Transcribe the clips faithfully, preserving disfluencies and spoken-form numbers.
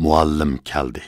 مۇئەللىم كەلدى.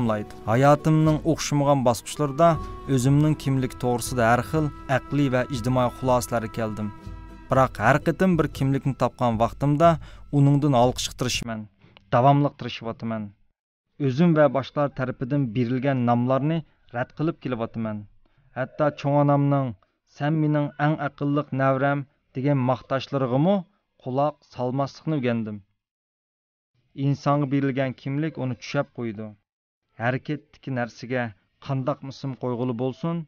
تاماملايدۇ. ھاياتىمنىڭ ئوخشىمىغان باسقۇچلىرىدا ئۆزۈمنىڭ كىملىكى توغرىسىدا ھەر خىل ئەقلىي ۋە ئىجتىمائىي خۇلاسىلەرگە كەلدىم. بىراق ھەر قېتىم بىر كىملىكنى تاپقان ۋاقتىمدا ئۇنىڭدىن ھالقىشقا تىرىشىمەن، داۋاملىق تىرىشىۋاتىمەن. ئۆزۈم ۋە باشقىلار تەرىپىدىن بېرىلگەن ناملارنى رەت قىلىپ كېلىۋاتىمەن. ھەتتا چوڭ ئانامنىڭ، «سەن مېنىڭ ئەڭ ئەقىللىق نەۋرەم» دېگەن ماختاشلىرىغىمۇ قۇلاق سالماسلىقنى ئۆگەندىم. ئىنسانغا بېرىلگەن كىملىك ئۇنى چۈشەپ قويىدۇ. ھەرىكەتتىكى نەرسىگە قانداقمۇ ئىسىم قويغىلى بولسۇن؟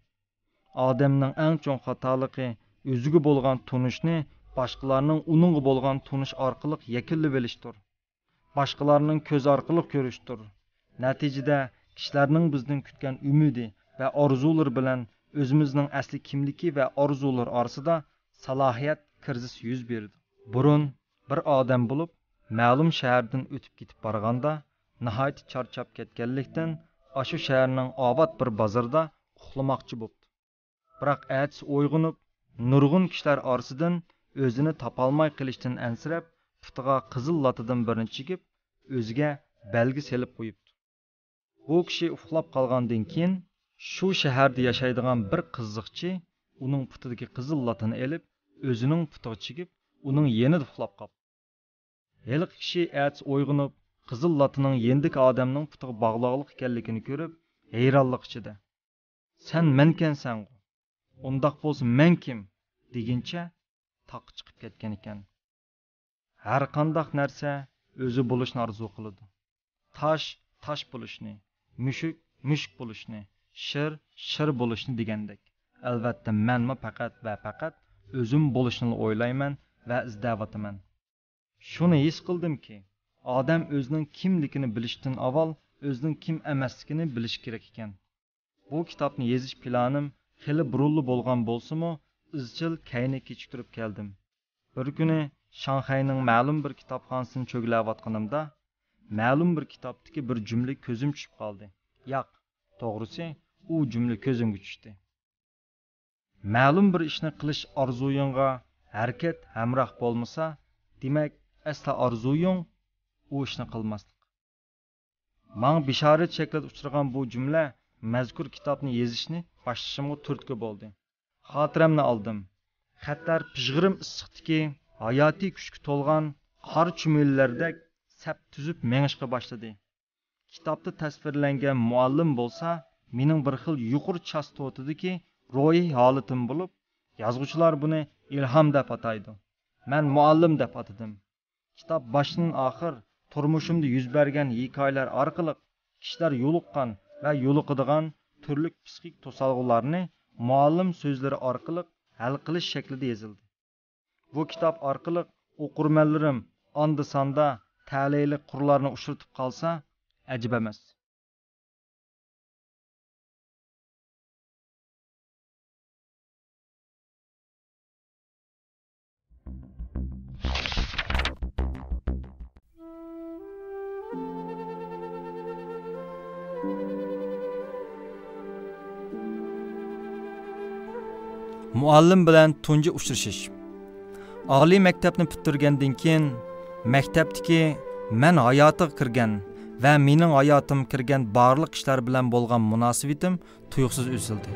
ئادەمنىڭ ئەڭ چوڭ خاتالىقى ئۆزىگە بولغان تونۇشنى باشقىلارنىڭ ئۇنىڭغا بولغان تونۇشى ئارقىلىق يەكۈنلىۋېلىشتۇر. باشقىلارنىڭ كۆزى ئارقىلىق كۆرۈشتۇر. نەتىجىدە، كىشىلەرنىڭ بىزدىن كۈتكەن ئۈمىدى ۋە ئارزۇلىرى بىلەن ئۆزىمىزنىڭ ئەسلى كىملىكى ۋە ئارزۇلىرى ئارىسىدا سالاھىيەت كىرىزىسى يۈز بېرىدۇ. بۇرۇن بىر ئادەم بولۇپ، مەلۇم شەھەردىن ئۆتۈپ كېتىپ بارغاندا، ناھايىتى چارچاپ كەتكەنلىكتىن، ئاشۇ شەھەرنىڭ ئاۋات بىر بازىرىدا ئۇخلىماقچى بوپتۇ. بىراق ئەتىسى ئويغىنىپ، نۇرغۇن كىشىلەر ئارىسىدىن ئۆزىنى تاپالماي قېلىشتىن ئەنسىرەپ، پۇتىغا قىزىل لاتىدىن بىرنى چىگىپ، ئۆزىگە بەلگە سېلىپ قويۇپتۇ. بۇ كىشى ئۇخلاپ قالغاندىن كېيىن، شۇ شەھەردە ياشايدىغان بىر قىزىقچى ئۇنىڭ پۇتىدىكى قىزىل لاتىنى ئېلىپ، ئۆزىنىڭ پۇتىغا چىگىپ، ئۇنىڭ يېنىدا ئۇخلاپ قاپتۇ. ھېلىقى كىشى ئەتىسى ئويغىنىپ، قىزىل لاتىنىڭ يېنىدىكى ئادەمنىڭ پۇتىغا باغلاقلىق ئىكەنلىكىنى كۆرۈپ، ھەيرانلىق ئىچىدە، «سەن مەنكەنسەنغۇ؟ ئۇنداق بولسا مەن كىم؟» دېگىنىچە تاغقا چىقىپ كەتكەنىكەن. ھەرقانداق نەرسە ئۆزى بولۇشنى ئارزۇ قىلىدۇ. تاش تاش بولۇشنى، مۈشۈك مۈشۈك بولۇشنى، شىر شىر بولۇشنى دېگەندەك. ئەلۋەتتە، مەنمۇ پەقەت ۋە پەقەت ئۆزۈم بولۇشنىلا ئويلايمەن ۋە ئىزدەۋاتىمەن. شۇنى ھېس قىلدىمكى، ئادەم ئۆزىنىڭ كىملىكىنى بىلىشتىن ئاۋۋال ئۆزىنىڭ كىم ئەمەسلىكىنى بىلىشى كېرەك ئىكەن. بۇ كىتابنى يېزىش پىلانىم خېلى بۇرۇنلا بولغان بولسىمۇ، ئىزچىل كەينىگە كېچىكتۈرۈپ كەلدىم. بىر كۈنى شاڭخەينىڭ مەلۇم بىر كىتابخانىسىنى چۆگىلەۋاتقىنىمدا، مەلۇم بىر كىتابتىكى بىر جۈملە كۆزۈم چۈشۈپ قالدى. ياق، توغرىسى، ئۇ جۈملە كۆزۈمگە چۈشتى. مەلۇم بىر ئىشنى قىلىش ئارزۇيۇڭغا ھەرىكەت ھەمراھ بولمىسا، دېمەك، ئەسلى ئارزۇيۇڭ ئۇ ئىشنى قىلماسلىق. ماڭا بېشارەت شەكلىدە ئۇچرىغان بۇ جۈملە مەزكۇر كىتابنى يېزىشنى باشلىشىمغا تۈرتكە بولدى. خاتىرەمنى ئالدىم. خەتلەر پىژغىرىم ئىسسىقتىكى ھاياتىي كۈچكە تولغان قار چۈمۈلىلەردەك سەپ تۈزۈپ مېڭىشقا باشلىدى. كىتابتا تەسۋىرلەنگەن مۇئەللىم بولسا مېنىڭ بىر خىل يۇقىرى چاستوتىدىكى روھىي ھالىتىم بولۇپ، يازغۇچىلار بۇنى ئىلھام دەپ ئاتايدۇ. مەن مۇئەللىم دەپ ئاتىدىم. كىتاب باشتىن ئاخىر تۇرمۇشۇمدا يۈز بەرگەن ھېكايىلەر ئارقىلىق كىشىلەر يولۇققان ۋە يولۇقىدىغان تۈرلۈك پسىخىك توسالغۇلارنى مۇئەللىم سۆزلىرى ئارقىلىق ھەل قىلىش شەكلىدە يېزىلدى. بۇ كىتاب ئارقىلىق ئوقۇرمەنلىرىم ئاندا-ساندا تەلەيلىك قۇرلارنى ئۇچرىتىپ قالسا ئەجەب ئەمەس. مۇئەللىم بىلەن تۇنجى ئۇچرىشىش. ئالىي مەكتەپنى پۈتتۈرگەندىن كېيىن، مەكتەپتىكى مەن ھاياتىغا كىرگەن ۋە مېنىڭ ھاياتىمغا كىرگەن بارلىق كىشىلەر بىلەن بولغان مۇناسىۋىتىم تۇيۇقسىز ئۈزۈلدى.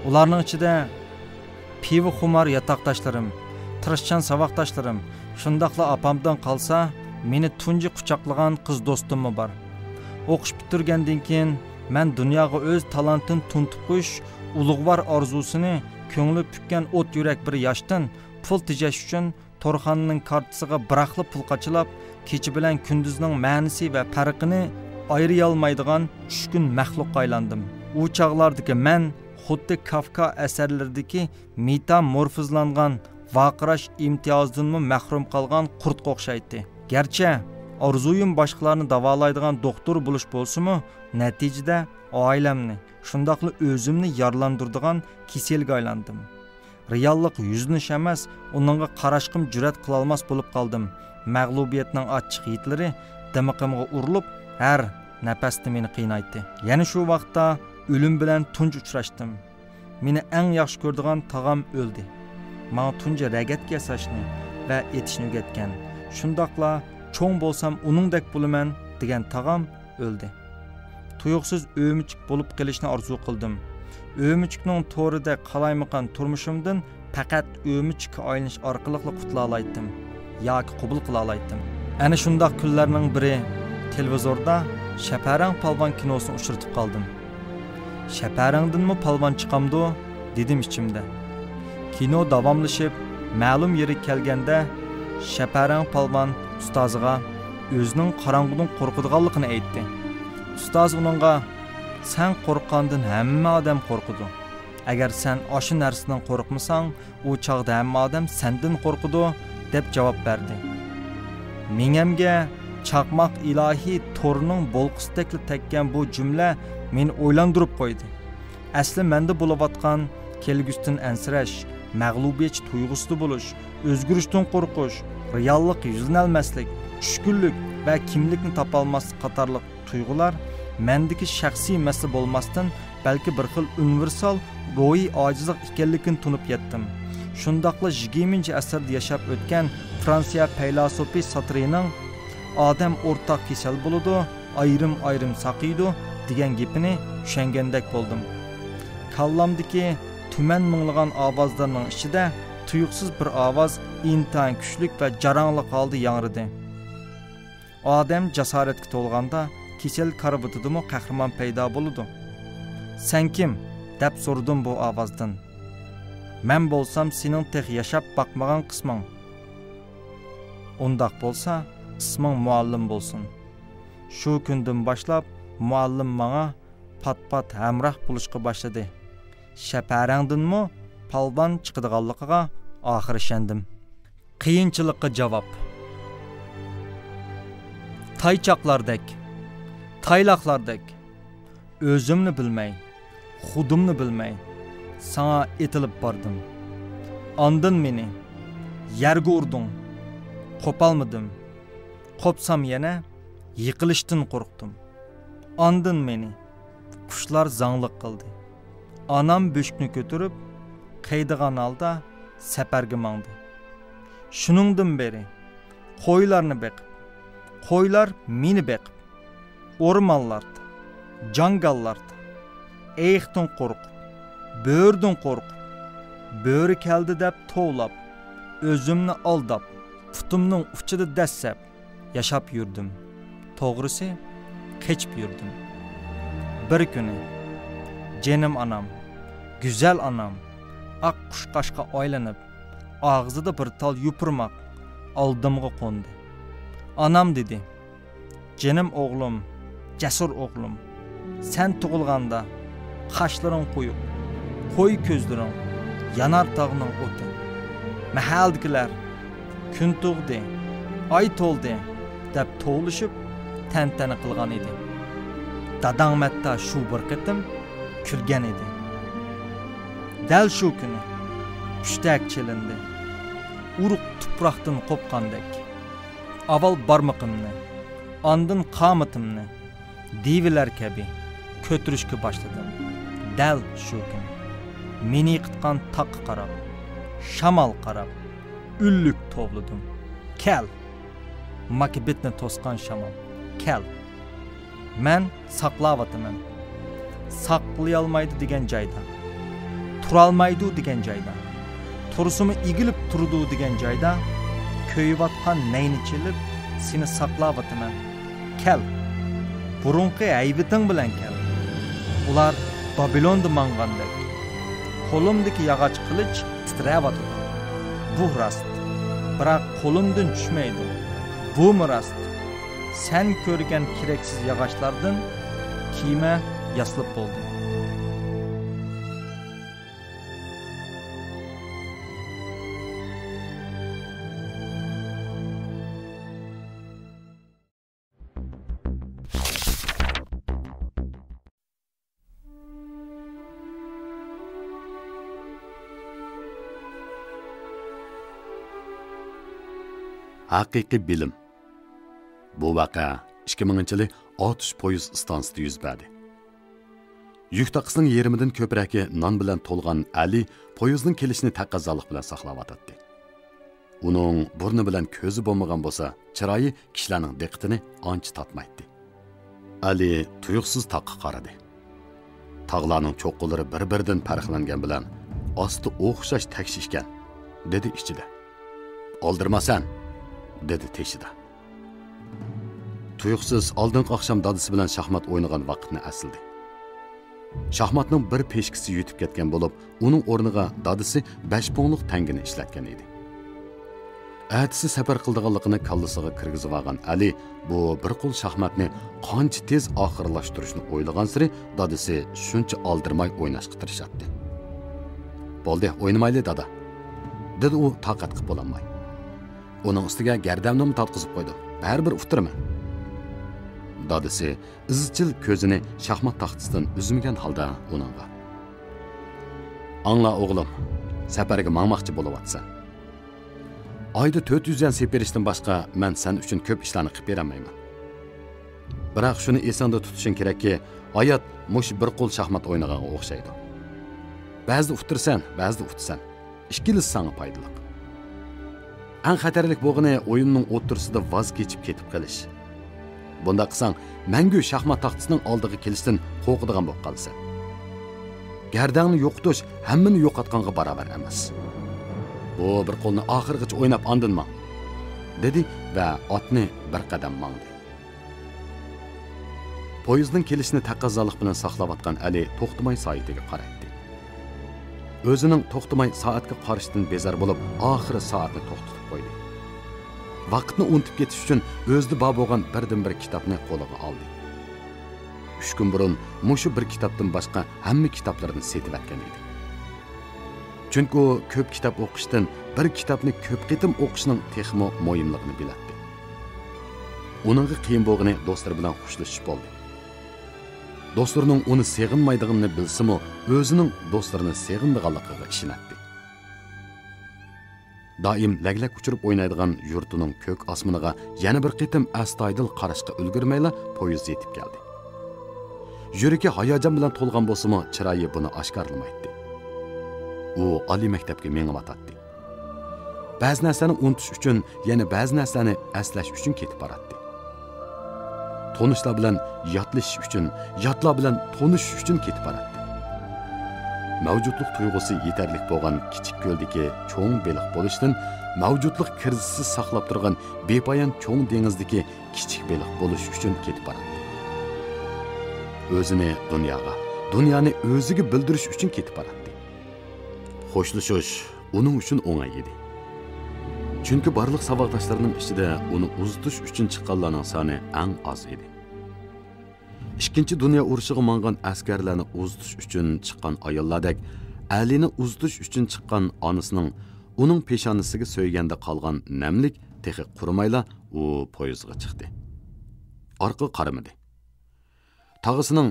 ئۇلارنىڭ ئىچىدە پىۋىخۇمار ياتاقداشلىرىم، تىرىشچان ساۋاقداشلىرىم، شۇنداقلا ئاپامدىن قالسا مېنى تۇنجى قۇچاقلىغان قىز دوستۇممۇ بار. ئوقۇش پۈتتۈرگەندىن كېيىن مەن دۇنياغا ئۆز تالانتىنى تونۇتۇپ قويۇش ئۇلۇغۋار ئارزۇسىنى كۆڭلى پۈككەن ئوت يۈرەك بىر ياشتىن پۇل تېجەش ئۈچۈن تورخانىنىڭ كارتىسىغا بىراقلا پۇل قاچىلاپ، كېچە بىلەن كۈندۈزنىڭ مەنىسى ۋە پەرقىنى ئايرىيالمايدىغان چۈشكۈن مەخلۇققا ئايلاندىم. ئۇ چاغلاردىكى مەن خۇددى كافكا ئەسەرلىرىدىكى مېتامورفىزلانغان ۋارقىراش ئىمتىيازىدىنمۇ مەھرۇم قالغان قۇرتقا ئوخشايتتى. گەرچە ئارزۇيۇم باشقىلارنى داۋالايدىغان دوختۇر بولۇش بولسىمۇ، نەتىجىدە ئائىلەمنى، شۇنداقلا ئۆزۈمنى يارىلاندۇرىدىغان كېسەلگە ئايلاندىم. رېئاللىق يۈزلىنىش ئەمەس، ئۇنىڭغا قاراشقىمۇ جۈرئەت قىلالماس بولۇپ قالدىم. مەغلۇبىيەتنىڭ ئاچچىق ھىدلىرى دىمىقىمغا ئۇرۇلۇپ، ھەر نەپەستە مېنى قىينايتتى. يەنە شۇ ۋاقىتتا ئۆلۈم بىلەن تۇنجى ئۇچراشتىم. مېنى ئەڭ ياخشى كۆرىدىغان تاغام ئۆلدى. ماڭا تۇنجى رەگەتكە ياساشنى ۋە ئېتىشنى ئۆگەتكەن، شۇنداقلا چوڭ بولسام ئۇنىڭدەك بولىمەن دېگەن تاغام ئۆلدى. تۇيۇقسىز ئۆمۈچۈك بولۇپ قېلىشنى ئارزۇ قىلدىم. ئۆمۈچۈكنىڭ تورىدەك قالايمىقان تۇرمۇشۇمدىن پەقەت ئۆمۈچۈككە ئايلىنىش ئارقىلىقلا قۇتۇلالايتتىم ياكى قوبۇل قىلالايتتىم. ئەنە شۇنداق كۈنلەرنىڭ بىرى تېلېۋىزوردا شەپەرەڭ پالۋان كىنوسىنى ئۇچرىتىپ قالدىم. «شەپەرەڭدىنمۇ پالۋان چىقامدۇ؟» دېدىم ئىچىمدە. كىنو داۋاملىشىپ، مەلۇم يېرىگە كەلگەندە، شەپەرەڭ پالۋان ئۇستازىغا ئۆزىنىڭ قاراڭغۇدىن قورقىدىغانلىقىنى ئېيتتى. ئۇستاز ئۇنىڭغا، «سەن قورققاندىن ھەممە ئادەم قورقىدۇ. ئەگەر سەن ئاشۇ نەرسىدىن قورقمىساڭ، ئۇ چاغدا ھەممە ئادەم سەندىن قورقىدۇ» دەپ جاۋاب بەردى. مېڭەمگە چاقماق ئىلاھىي تورىنىڭ بولقىسىدەكلا تەگكەن بۇ جۈملە مېنى ئويلاندۇرۇپ قويدى. ئەسلى مەندە بولۇۋاتقان كەلگۈسىدىن ئەنسىرەش، مەغلۇبىيەتچى تۇيغۇسىدا بولۇش، ئۆزگىرىشتىن قورقۇش، رېئاللىققا يۈزلىنەلمەسلىك، چۈشكۈنلۈك ۋە كىملىكنى تاپالماسلىق قاتارلىق تۇيغۇلار مەندىكى شەخسىي مەسىلە بولماستىن، بەلكى بىر خىل ئۇنىۋېرسال روھىي ئاجىزلىق ئىكەنلىكىنى تونۇپ يەتتىم. شۇنداقلا يىگىرمىنچى ئەسىردە ياشاپ ئۆتكەن فرانسىيە پەيلاسوپى ساترىنىڭ «ئادەم ئورتاق كېسەل بولىدۇ، ئايرىم-ئايرىم ساقىيىدۇ» دېگەن گېپىنى چۈشەنگەندەك بولدۇم. كاللامدىكى تۈمەن مىڭلىغان ئاۋازلارنىڭ ئىچىدە تۇيۇقسىز بىر ئاۋاز ئىنتايىن كۈچلۈك ۋە جاراڭلىق ھالدا ياڭرىدى. ئادەم جاسارەتكە تولغاندا، كېسەل كارىۋىتىدىمۇ قەھرىمان پەيدا بولىدۇ. «سەن كىم؟» دەپ سورىدىم بۇ ئاۋازدىن. «مەن بولسام سېنىڭ تېخى ياشاپ باقمىغان قىسمىڭ.» «ئۇنداق بولسا، ئىسمىڭ مۇئەللىم بولسۇن.» شۇ كۈندىن باشلاپ مۇئەللىم ماڭا پات-پات ھەمراھ بولۇشقا باشلىدى. شەپەرەڭدىنمۇ پالۋان چىقىدىغانلىقىغا ئاخىر ئىشەندىم. قىيىنچىلىققا جاۋاب. تايچاقلاردەك، تايلاقلاردەك، ئۆزۈمنى بىلمەي، خۇدۇمنى بىلمەي، ساڭا ئېتىلىپ باردىم. ئاندىن مېنى يەرگە ئۇردۇڭ، قوپالمىدىم. قوپسام يەنە يىقىلىشتىن قورقتۇم. ئاندىن مېنى قۇشلار زاڭلىق قىلدى. ئانام بۆشۈكنى كۆتۈرۈپ، قېيىدىغان ھالدا سەپەرگە ماڭدى. شۇنىڭدىن بېرى قويلارنى بېقىپ، قويلار مېنى بېقىپ، ئورمانلاردا، جاڭگاللاردا ئېيىقتىن قورقۇپ، بۆرىدىن قورقۇپ، بۆرە كەلدى دەپ توۋلاپ، ئۆزۈمنى ئالداپ، پۇتۇمنىڭ ئۇچىدا دەسسەپ، ياشاپ يۈردۈم. توغرىسى، قېچىپ يۈردۈم. بىر كۈنى جېنىم ئانام، گۈزەل ئانام، ئاق قۇشقاچقا ئايلىنىپ، ئاغزىدا بىر تال يوپۇرماق ئالدىمغا قوندى. ئانام دېدى: «جېنىم ئوغلۇم، جەسۇر ئوغلۇم، سەن تۇغۇلغاندا قاشلىرىڭ قويۇق، قوي كۆزلىرىڭ، يانار تاغنىڭ ئوتى. مەھەللىدىكىلەر، كۈن تۇغدى، ئاي تولدى دەپ توۋلىشىپ تەنتەنە قىلغان ئىدى. داداڭمۇ ھەتتا شۇ بىر قېتىم كۈلگەن ئىدى.» دەل شۇ كۈنى پۇشتەك چېلىندى. ئۇرۇق تۇپراقتىن قوپقاندەك، ئاۋۋال بارمىقىمنى، ئاندىن قامىتىمنى دىۋىلەر كەبى كۆتۈرۈشكە باشلىدىم. دەل شۇ كۈنى مېنى يىقىتقان تاغقا قاراپ، شامالغا قاراپ، ئۈنلۈك توۋلىدىم: «كەل! ماكبېتنى توسقان شامال، كەل! مەن ساقلاۋاتىمەن. ساقلىيالمايدۇ دېگەن جايدا، تۇرالمايدۇ دېگەن جايدا، تۇرسىمۇ ئېگىلىپ تۇرىدۇ دېگەن جايدا كۆيۈۋاتقان نەينى چېلىپ، سېنى ساقلاۋاتىمەن. كەل، بۇرۇنقى ھەيۋىتىڭ بىلەن كەل. ئۇلار بابىلوندا ماڭغاندەك.» قولۇمدىكى ياغاچ قىلىچ تىترەۋاتىدۇ. بۇ راست. بىراق قولۇمدىن چۈشمەيدۇ. بۇمۇ راست. سەن كۆرگەن كېرەكسىز ياغاچلاردىن كېمە ياسىلىپ بولدى. ھەقىقىي بىلىم. بۇ ۋەقە ئىككى مىڭىنچى يىلى ئاتۇش پويىز ئىستانسىسىدا يۈز بەردى. يۈك تاقىسىنىڭ يېرىمىدىن كۆپرەكى نان بىلەن تولغان ئەلى پويىزنىڭ كېلىشىنى تەقەززالىق بىلەن ساقلاۋاتاتتى. ئۇنىڭ بۇرنى بىلەن كۆزى بولمىغان بولسا، چىرايى كىشىلەرنىڭ دىققىتىنى ئانچە تارتمايتتى. ئەلى تۇيۇقسىز تاغقا قارىدى. تاغلارنىڭ چوققىلىرى بىر-بىرىدىن پەرقلەنگەن بىلەن، ئاستى ئوخشاش تەكشى ئىكەن، دېدى ئىچىدە. «ئالدىرىما سەن!» دېدى تېشىدا. تۇيۇقسىز ئالدىنقى ئاخشام دادىسى بىلەن شاھمات ئوينىغان ۋاقىتنى ئەسلىدى. شاھماتنىڭ بىر پېشكىسى يۈتۈپ كەتكەن بولۇپ، ئۇنىڭ ئورنىغا دادىسى بەش پۇڭلۇق تەڭگىنى ئىشلەتكەن ئىدى. ئەتىسى سەپەر قىلىدىغانلىقىنى كاللىسىغا كىرگۈزۈۋالغان ئەلى بۇ بىر قول شاھماتنى قانچە تېز ئاخىرلاشتۇرۇشنى ئويلىغانسېرى، دادىسى شۇنچە ئالدىرىماي ئويناشقا تىرىشاتتى. «بولدى، ئوينىمايلى، دادا،» دېدى ئۇ تاقەت قىلىپ بولالماي. «ئۇنىڭ ئۈستىگە گەردەمنىمۇ تارتقۇزۇپ قويدۇم. بەرىبىر ئۇتتۇرىمەن.» دادىسى ئىزچىل كۆزىنى شاھمات تاختىسىدىن ئۈزمىگەن ھالدا ئۇنىڭغا: «ئاڭلا ئوغلۇم، سەپەرگە ماڭماقچى بولۇۋاتىسەن. ئايدا تۆت يۈز يۈەن سېپىرىشتىن باشقا مەن سەن ئۈچۈن كۆپ ئىشلارنى قىلىپ بېرەلمەيمەن. بىراق شۇنى ئېسىڭدە تۇتۇشۇڭ كېرەككى، ھايات مۇشۇ بىر قول شاھمات ئوينىغانغا ئوخشايدۇ. بەزىدە ئۇتتۇرىسەن، بەزىدە ئۇتىسەن. ئىككىلىسى ساڭا پايدىلىق. ئەڭ خەتەرلىك بولغىنى ئويۇننىڭ ئوتتۇرىسىدا ۋاز كېچىپ كېتىپ قېلىش. بۇنداق قىلساڭ، مەڭگۈ شاھمات تاختىسىنىڭ ئالدىغا كېلىشتىن قورقىدىغان بولۇپ قالىسەن. گەردەڭنى يوقىتىش ھەممىنى يوقاتقانغا باراۋەر ئەمەس. بۇ بىر قولنى ئاخىرغىچە ئويناپ ئاندىن ماڭ،» دېدى ۋە ئاتنى بىر قەدەم ماڭدى. پويىزنىڭ كېلىشىنى تەقەززالىق بىلەن ساقلاۋاتقان ئەلى توختىماي سائىتىگە قارايتتى. ئۆزىنىڭ توختىماي سائەتكە قارىشىدىن بىزار بولۇپ، ئاخىرى سائەتنى توختىتىپ قويدى. ۋاقىتنى ئۇنتۇپ كېتىش ئۈچۈن ئۆزىدە بار بولغان بىردىنبىر كىتابنى قولىغا ئالدى. ئۈچ كۈن بۇرۇن مۇشۇ بىر كىتابتىن باشقا ھەممە كىتابلىرىنى سېتىۋەتكەن ئىدى. چۈنكى ئۇ كۆپ كىتاب ئوقۇشتىن بىر كىتابنى كۆپ قېتىم ئوقۇشنىڭ تېخىمۇ مۇھىملىقىنى بىلەتتى. ئۇنىڭغا قىيىن بولغىنى دوستلىرى بىلەن خوشلىشىش بولدى. دوستلىرىنىڭ ئۇنى سېغىنمايدىغىنىنى بىلسىمۇ، ئۆزىنىڭ دوستلىرىنى سېغىنىدىغانلىقىغا ئىشىنەتتى. دائىم لەگلەك ئۇچۇرۇپ ئوينايدىغان يۇرتىنىڭ كۆك ئاسمىنىغا يەنە بىر قېتىم ئەستايىدىل قاراشقا ئۈلگۈرمەيلا پويىز يېتىپ كەلدى. يۈرىكى ھاياجان بىلەن تولغان بولسىمۇ، چىرايى بۇنى ئاشكارىلىمايتتى. ئۇ ئالىي مەكتەپكە مېڭىۋاتاتتى. بەزى نەرسىلەرنى ئۇنتۇش ئۈچۈن، يەنە بەزى نەرسىلەرنى ئەسلەش ئۈچۈن كېتىپ باراتتى. تونۇشلار بىلەن ياتلىشىش ئۈچۈن، ياتلار بىلەن تونۇشۇش ئۈچۈن كېتىپ باراتتى. مەۋجۇتلۇق تۇيغۇسى يېتەرلىك بولغان كىچىك كۆلدىكى چوڭ بېلىق بولۇشتىن، مەۋجۇتلۇق كىرىزىسسىز ساقلاپ تۇرغان بىپايان چوڭ دېڭىزدىكى كىچىك بېلىق بولۇش ئۈچۈن كېتىپ باراتتى. ئۆزىنى دۇنياغا، دۇنيانى ئۆزىگە بىلدۈرۈش ئۈچۈن كېتىپ باراتتى. خوشلىشىش ئۇنىڭ ئۈچۈن ئوڭاي ئىدى. چۈنكى بارلىق ساۋاقداشلىرىنىڭ ئىچىدە ئۇنى ئۇزىتىش ئۈچۈن چىققانلارنىڭ سانى ئەڭ ئاز ئىدى. ئىككىنچى دۇنيا ئۇرۇشىغا ماڭغان ئەسكەرلەرنى ئۇزىتىش ئۈچۈن چىققان ئاياللاردەك، ئەلىنى ئۇزىتىش ئۈچۈن چىققان ئانىسىنىڭ ئۇنىڭ پېشانىسىگە سۆيگەندە قالغان نەملىك تېخى قۇرۇمايلا، ئۇ پويىزغا چىقتى. ئارقىغا قارىمىدى. تاغىسىنىڭ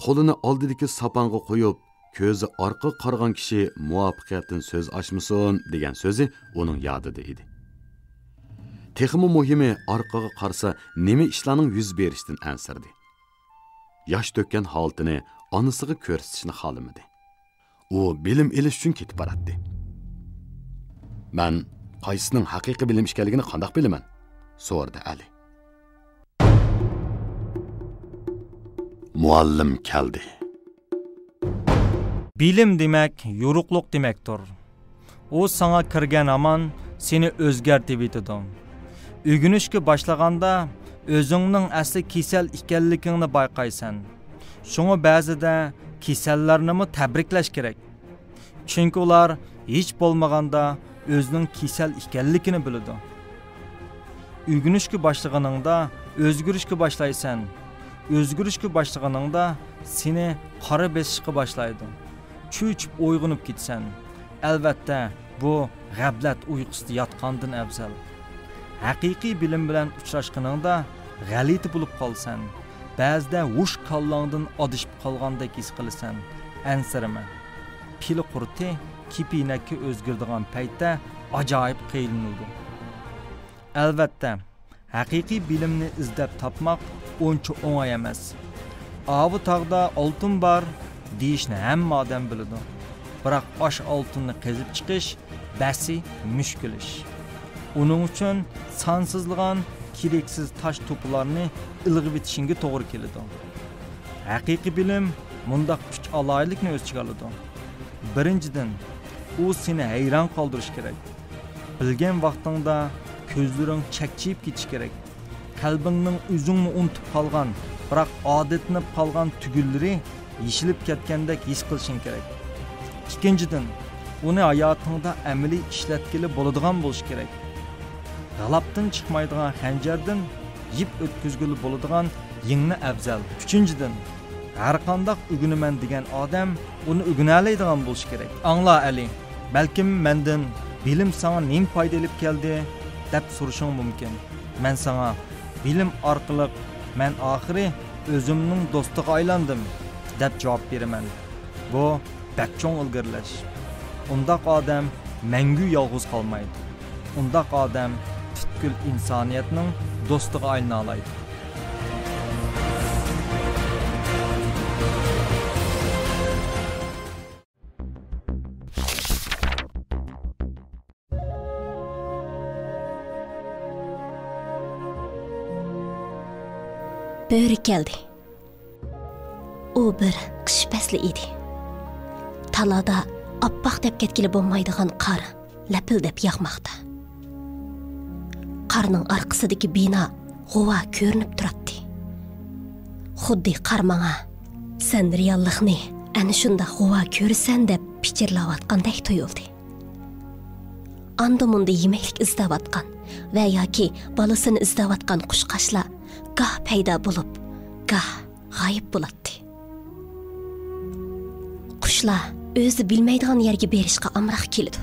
«قولىنى ئالدىدىكى ساپانغا قويۇپ، كۆزى ئارقىغا قارىغان كىشى مۇۋەپپەقىيەتتىن سۆز ئاچمىسۇن» دېگەن سۆزى ئۇنىڭ يادىدا ئىدى. تېخىمۇ مۇھىمى، ئارقىغا قارىسا نېمە ئىشلارنىڭ يۈز بېرىشىدىن ئەنسىرىدى. ياش تۆككەن ھالىتىنى ئانىسىغا كۆرسىتىشنى خالىمىدى. ئۇ بىلىم ئېلىش ئۈچۈن كېتىپ باراتتى. «مەن قايسىسىنىڭ ھەقىقىي بىلىم ئىكەنلىكىنى قانداق بىلىمەن؟» سورىدى ئەلى. مۇئەللىم كەلدى. بىلىم دېمەك، يورۇقلۇق دېمەكتۇر. ئۇ ساڭا كىرگەن ھامان سېنى ئۆزگەرتىۋېتىدۇ. ئۆگىنىشكە باشلىغاندا ئۆزۈڭنىڭ ئەسلى كېسەل ئىكەنلىكىڭنى بايقايسەن. شۇڭا بەزىدە كېسەللەرنىمۇ تەبرىكلەش كېرەك. چۈنكى ئۇلار ھېچ بولمىغاندا ئۆزىنىڭ كېسەل ئىكەنلىكىنى بىلىدۇ. ئۆگىنىشكە باشلىغىنىڭدا ئۆزگىرىشكە باشلايسەن. ئۆزگىرىشكە باشلىغىنىڭدا سېنى قارا بېسىشقا باشلايدۇ. چۆچۈپ ئويغىنىپ كېتىسەن. ئەلۋەتتە، بۇ غەپلەت ئۇيقۇسىدا ياتقاندىن ئەۋزەل. ھەقىقىي بىلىم بىلەن ئۇچراشقىنىڭدا غەلىتە بولۇپ قالىسەن. بەزىدە ھوش كاللاڭدىن ئادىشىپ قالغاندەك ھېس قىلىسەن. ئەنسىرىمە. پىلە قۇرتى كېپىنەككە ئۆزگىرىدىغان پەيتتە ئاجايىپ قىينىلىدۇ. ئەلۋەتتە، ھەقىقىي بىلىمنى ئىزدەپ تاپماق ئۇنچە ئوڭاي ئەمەس. «ئاۋۇ تاغدا ئالتۇن بار» دېيىشنى ھەممە ئادەم بىلىدۇ. بىراق ئاش ئالتۇننى قېزىپ چىقىش بەسى مۈشكۈل ئىش. ئۇنىڭ ئۈچۈن سانسىزلىغان كېرەكسىز تاش توپىلارنى ئىلغىۋېتىشىڭگە توغرا كېلىدۇ. ھەقىقىي بىلىم مۇنداق ئۈچ ئالاھىدىلىكنى ئۆز ئىچىگە ئالىدۇ. بىرىنچىدىن، ئۇ سېنى ھەيران قالدۇرۇشى كېرەك. بىلگەن ۋاقتىڭدا كۆزلىرىڭ چەكچىيىپ كېتىشى كېرەك. قەلبىڭنىڭ ئۆزۈڭمۇ ئۇنتۇپ قالغان، بىراق ئادەتلىنىپ قالغان تۈگۈنلىرى يېشىلىپ كەتكەندەك ھېس قىلىشىڭ كېرەك. ئىككىنچىدىن، ئۇنى ھاياتىڭدا ئەمەلىي ئىشلەتكىلى بولىدىغان بولۇشى كېرەك. غالاپتىن چىقمايدىغان خەنجەردىن يىپ ئۆتكۈزگىلى بولىدىغان يىڭنە ئەۋزەل. ئۈچىنچىدىن، ھەرقانداق ئۆگىنىمەن دېگەن ئادەم ئۇنى ئۆگىنەلەيدىغان بولۇشى كېرەك. ئاڭلا، ئەلى، بەلكىم مەندىن «بىلىم ساڭا نېمە پايدا ئېلىپ كەلدى؟» دەپ سورىشىڭ مۇمكىن. مەن ساڭا «بىلىم ئارقىلىق مەن ئاخىرى ئۆزۈمنىڭ دوستىغا ئايلاندىم» دەپ جاۋاب بېرىمەن. بۇ بەك چوڭ ئىلگىرىلەش. ئۇنداق ئادەم مەڭگۈ يالغۇز قالمايدۇ. ئۇنداق ئادەم پۈتكۈل ئىنسانىيەتنىڭ دوستىغا ئايلىنالايدۇ. بۆرە كەلدى. ئۇ بىر قىش پەسلى ئىدى. تالادا ئاپئاق دەپ كەتكىلى بولمايدىغان قار لەپىلدەپ ياغماقتا. قارنىڭ ئارقىسىدىكى بىنا غۇۋا كۆرۈنۈپ تۇراتتى. خۇددى قار ماڭا، سەن رېئاللىقنى ئەنە شۇنداق غۇۋا كۆرىسەن دەپ پىچىرلاۋاتقاندەك تۇيۇلدى. ئاندا-مۇندا يېمەكلىك ئىزدەۋاتقان ۋە ياكى بالىسىنى ئىزدەۋاتقان قۇشقاچلار گاھ پەيدا بولۇپ، گاھ غايىب بولاتتى. قۇشلار ئۆزى بىلمەيدىغان يەرگە بېرىشقا ئامراق كېلىدۇ.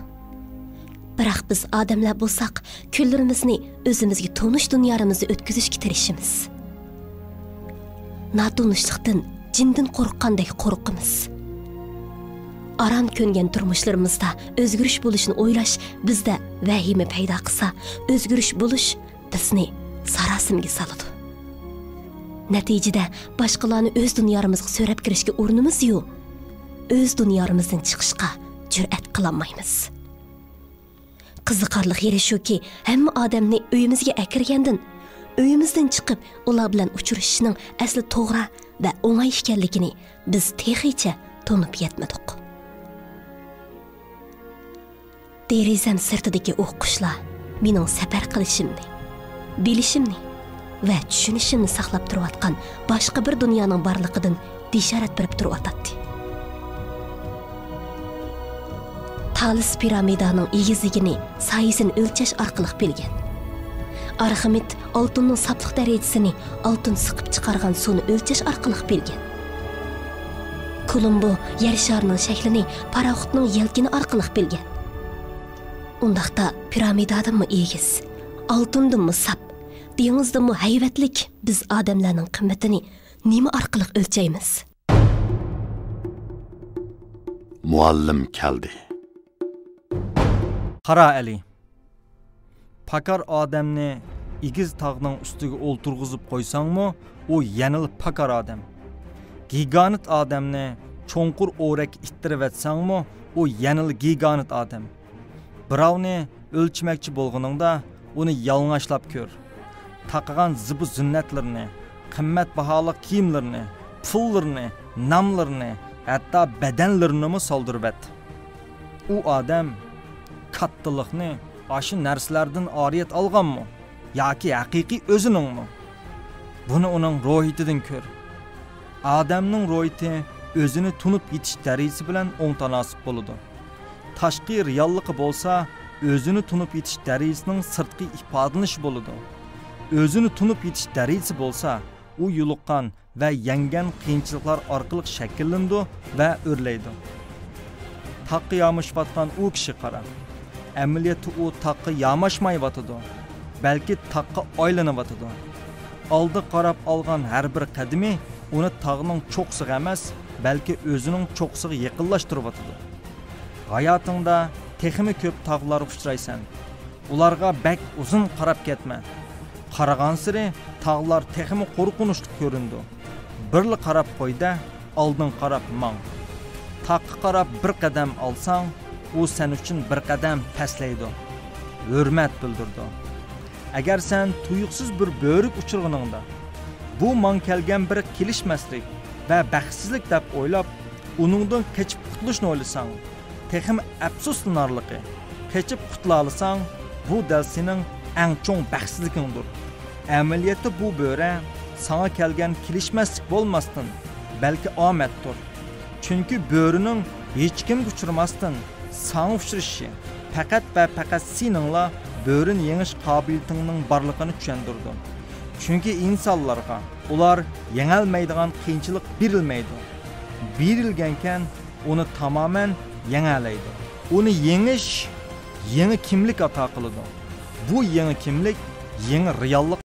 بىراق بىز ئادەملەر بولساق، كۈنلىرىمىزنى ئۆزىمىزگە تونۇش دۇنيالىرىمىزدا ئۆتكۈزۈشكە تىرىشىمىز. ناتونۇشلۇقتىن جىندىن قورققاندەك قورقىمىز. ئاران كۆنگەن تۇرمۇشلىرىمىزدا ئۆزگىرىش بولۇشنى ئويلاش بىزدە ۋەھىمە پەيدا قىلسا، ئۆزگىرىش بولۇش بىزنى ساراسىمىگە سالىدۇ. نەتىجىدە باشقىلارنى ئۆز دۇنيارىمىزغا سۆرەپ كىرىشكە ئۇرۇنىمىز-يۇ، ئۆز دۇنيارىمىزدىن چىقىشقا جۈرئەت قىلالمايمىز. قىزىقارلىق يېرى شۇكى، ھەممە ئادەمنى ئۆيىمىزگە ئەكىرگەندىن، ئۆيىمىزدىن چىقىپ ئۇلار بىلەن ئۇچرىشىشنىڭ ئەسلى توغرا ۋە ئوڭاي ئىكەنلىكىنى بىز تېخىچە تونۇپ يەتمىدۇق. دېرىزەم سىرتىدىكى ئۇ قۇشلار مېنىڭ سەپەر قىلىشىمنى، بىلىشىمنى ۋە چۈشىنىشىمنى ساقلاپ تۇرۇۋاتقان باشقا بىر دۇنيانىڭ بارلىقىدىن بېشارەت بېرىپ تۇرۇۋاتاتتى. تالىس پىرامىدانىڭ ئېگىزلىكىنى سايىسىنى ئۆلچەش ئارقىلىق بىلگەن. ئارخىمېد ئالتۇننىڭ ساپلىق دەرىجىسىنى ئالتۇن سىقىپ چىقارغان سۇنى ئۆلچەش ئارقىلىق بىلگەن. كولومبو يەر شارىنىڭ شەكلىنى پاراخوتنىڭ يەلكىنى ئارقىلىق بىلگەن. ئۇنداقتا پىرامىدادىنمۇ ئېگىز، ئالتۇندىنمۇ ساپ، دېڭىزدىنمۇ ھەيۋەتلىك بىز ئادەملەرنىڭ قىممىتىنى نېمە ئارقىلىق ئۆلچەيمىز؟ مۇئەللىم كەلدى. قارا ئەلى. پاكار ئادەمنى ئېگىز تاغنىڭ ئۈستىگە ئولتۇرغۇزۇپ قويساڭمۇ، ئۇ يەنىلا پاكار ئادەم. گىگانت ئادەمنى چوڭقۇر ئورەككە ئىتتىرىۋەتسەڭمۇ، ئۇ يەنىلا گىگانت ئادەم. بىراۋنى ئۆلچىمەكچى بولغىنىڭدا، ئۇنى يالىڭاچلاپ كۆر. تاقىغان زىبۇ زىننەتلىرىنى، قىممەت باھالىق كىيىملىرىنى، پۇللىرىنى، ناملىرىنى، ھەتتا بەدەنلىرىنىمۇ سالدۇرۇۋەت. ئۇ ئادەم كاتتىلىقنى ئاشۇ نەرسىلەردىن ئارىيەت ئالغانمۇ ياكى ھەقىقىي ئۆزىنىڭمۇ؟ بۇنى ئۇنىڭ روھىيىتىدىن كۆر. ئادەمنىڭ روھىيىتى ئۆزىنى تونۇپ يېتىش دەرىجىسى بىلەن ئوڭ تاناسىپ بولىدۇ. تاشقى رېئاللىقى بولسا ئۆزىنى تونۇپ يېتىش دەرىجىسىنىڭ سىرتقى ئىپادىلىنىشى بولىدۇ. ئۆزىنى تونۇپ يېتىش دەرىجىسى بولسا ئۇ يولۇققان ۋە يەڭگەن قىيىنچىلىقلار ئارقىلىق شەكىللىنىدۇ ۋە ئۆرلەيدۇ. تاغقا يامىشىۋاتقان ئۇ كىشىگە قارا. ئەمەلىيەتتە ئۇ تاغقا ياماشمايۋاتىدۇ، بەلكى تاغقا ئايلىنىۋاتىدۇ. ئالدىغا قاراپ ئالغان ھەر بىر قەدىمى ئۇنى تاغنىڭ چوققىسىغا ئەمەس، بەلكى ئۆزىنىڭ چوققىسىغا يېقىنلاشتۇرۇۋاتىدۇ. ھاياتىڭدا تېخىمۇ كۆپ تاغلارغا ئۇچرايسەن. ئۇلارغا بەك ئۇزۇن قاراپ كەتمە. قارىغانسېرى تاغلار تېخىمۇ قورقۇنچلۇق كۆرۈنىدۇ. بىرلا قاراپ قوي-دە، ئالدىڭغا قاراپ ماڭ. تاغقا قاراپ بىر قەدەم ئالساڭ، ئۇ سەن ئۈچۈن بىر قەدەم پەسلەيدۇ، ھۆرمەت بىلدۈرىدۇ. ئەگەر سەن تۇيۇقسىز بىر بۆرىگە ئۇچرىغىنىڭدا، بۇ ماڭا كەلگەن بىر كېلىشمەسلىك ۋە بەختسىزلىك دەپ ئويلاپ، ئۇنىڭدىن قېچىپ قۇتۇلۇشنى ئويلىساڭ، تېخىمۇ ئەپسۇسلىنارلىقى، قېچىپ قۇتۇلالىساڭ، بۇ دەل سېنىڭ ئەڭ چوڭ بەختسىزلىكىڭدۇر. ئەمەلىيەتتە بۇ بۆرە ساڭا كەلگەن كېلىشمەسلىك بولماستىن، بەلكى ئامەتتۇر. چۈنكى بۆرىنىڭ ھېچكىمگە ئۇچرىماستىن ساڭا ئۇچرىشىشى پەقەت ۋە پەقەت سېنىڭلا بۆرىنى يېڭىش قابىلىيىتىڭنىڭ بارلىقىنى چۈشەندۈرىدۇ. چۈنكى ئىنسانلارغا ئۇلار يېڭەلمەيدىغان قىيىنچىلىق بېرىلمەيدۇ. بېرىلگەنكەن، ئۇنى تامامەن يېڭەلەيدۇ. ئۇنى يېڭىش يېڭى كىملىك ئاتا قىلىدۇ. بۇ يېڭى كىملىك يېڭى رېئاللىق.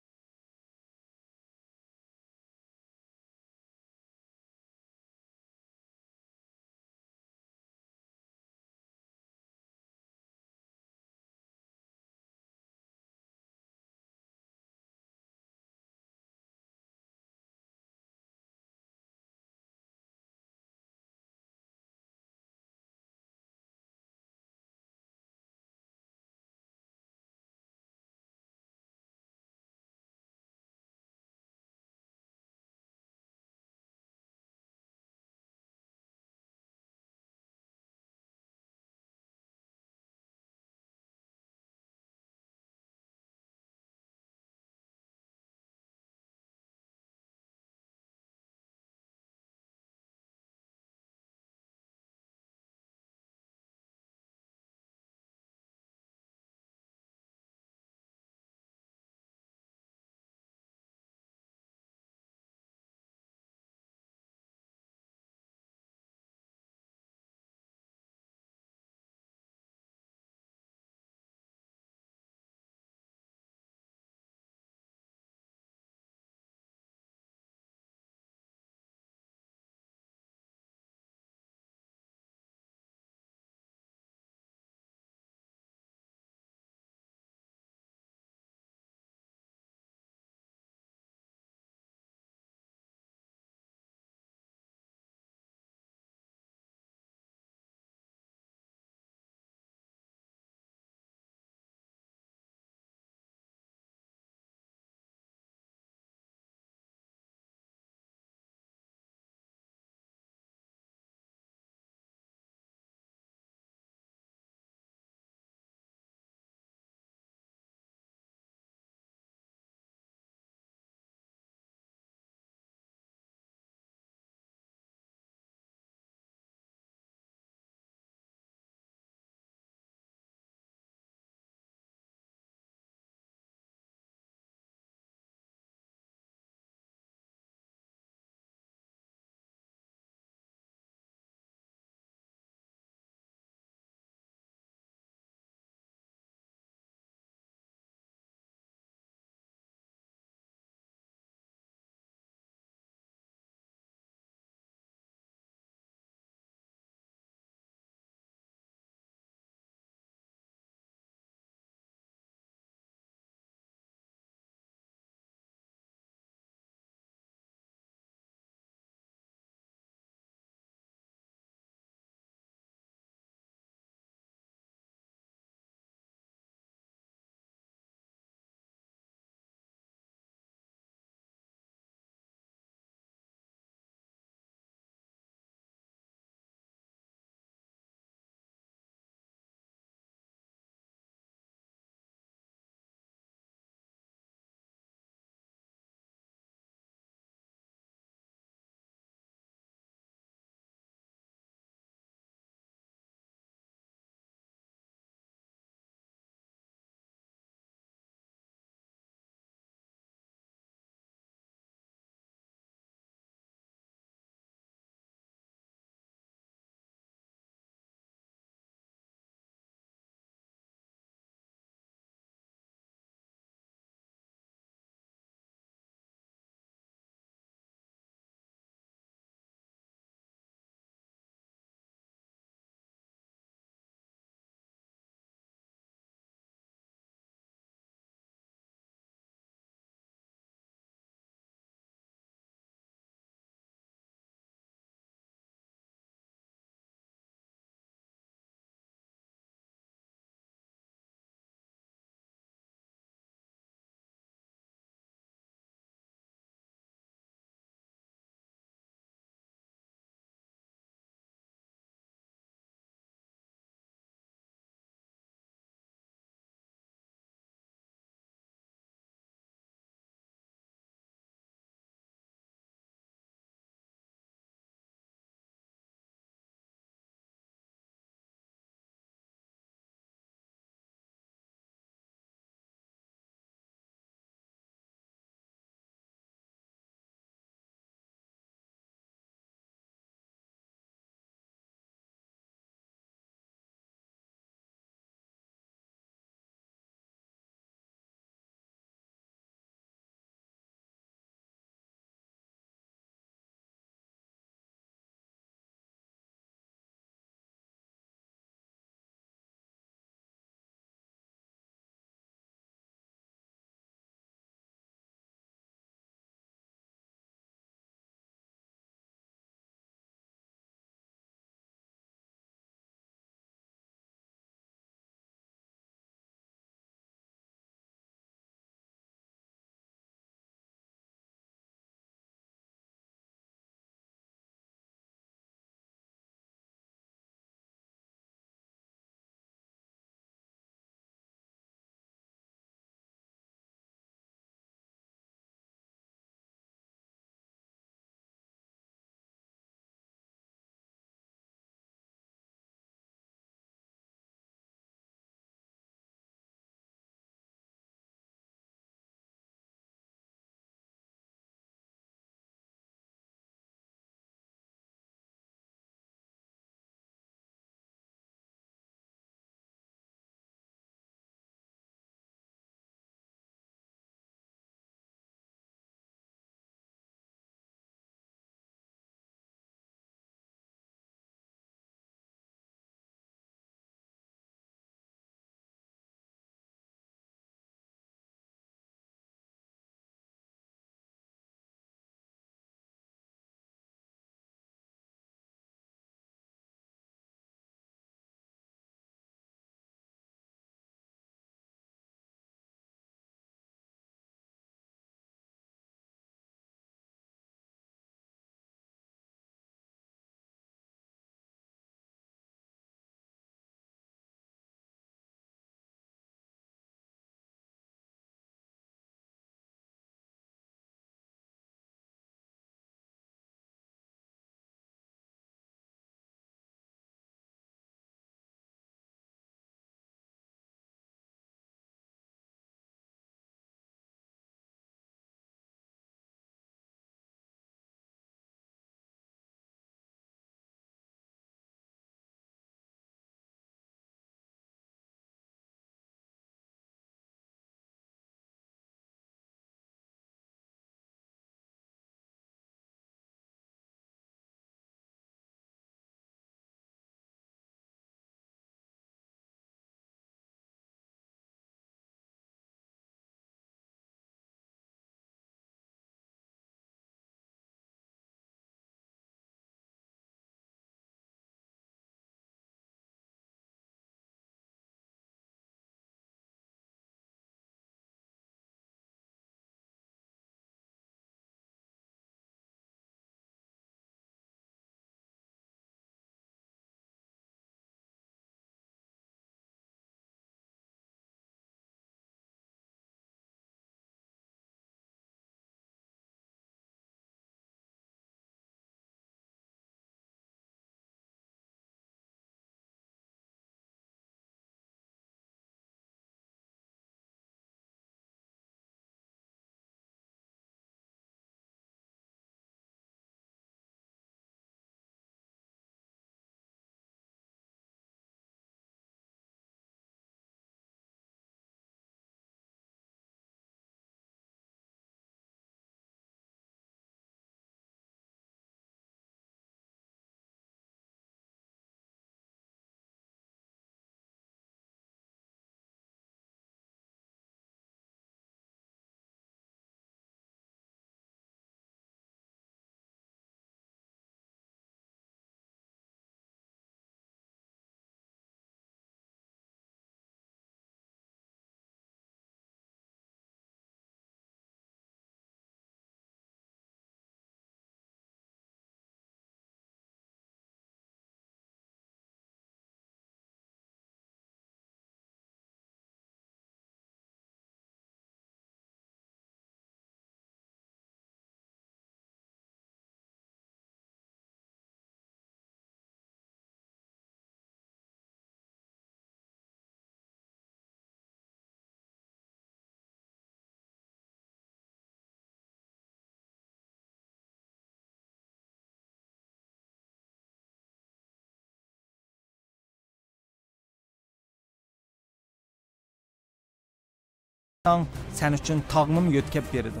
سەن ئۈچۈن تاغنىمۇ يۆتكەپ بېرىدۇ.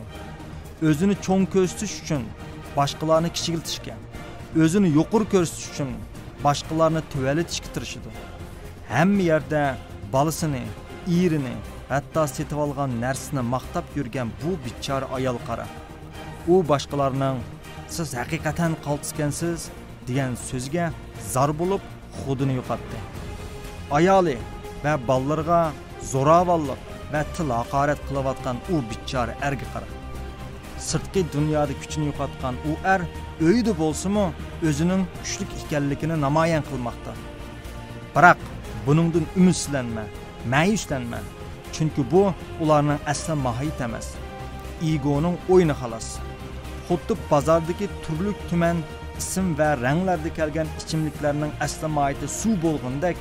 ئۆزىنى چوڭ كۆرسىتىش ئۈچۈن باشقىلارنى كىچىكلىتىشكە، ئۆزىنى يۇقىرى كۆرسىتىش ئۈچۈن باشقىلارنى تۆۋەنلىتىشكە تىرىشىدۇ. ھەممە يەردە بالىسىنى، ئېرىنى، ھەتتا سېتىۋالغان نەرسىسىنى ماختاپ يۈرگەن بۇ بىچارە ئايال قارا. ئۇ باشقىلارنىڭ «سىز ھەقىقەتەن قالتىسكەنسىز» دېگەن سۆزىگە زار بولۇپ، خۇدىنى يوقاتتى. ئايالى ۋە بالىلىرىغا زوراۋانلىق ۋە تىل ھاقارەت قىلىۋاتقان ئۇ بىچارە ئەرگە قارا. سىرتقى دۇنيادا كۈچىنى يوقاتقان ئۇ ئەر ئۆيدە بولسىمۇ ئۆزىنىڭ كۈچلۈك ئىكەنلىكىنى نامايان قىلماقتا. بىراق بۇنىڭدىن ئۈمىدسىزلەنمە، مەيۈسلەنمە. چۈنكى بۇ ئۇلارنىڭ ئەسلى ماھىيىتى ئەمەس. ئىگونىڭ ئويۇنى خالاس. خۇددى بازاردىكى تۈرلۈك تۈمەن ئىسىم ۋە رەڭلەردە كەلگەن ئىچىملىكلەرنىڭ ئەسلى ماھىيىتى سۇ بولغىنىدەك،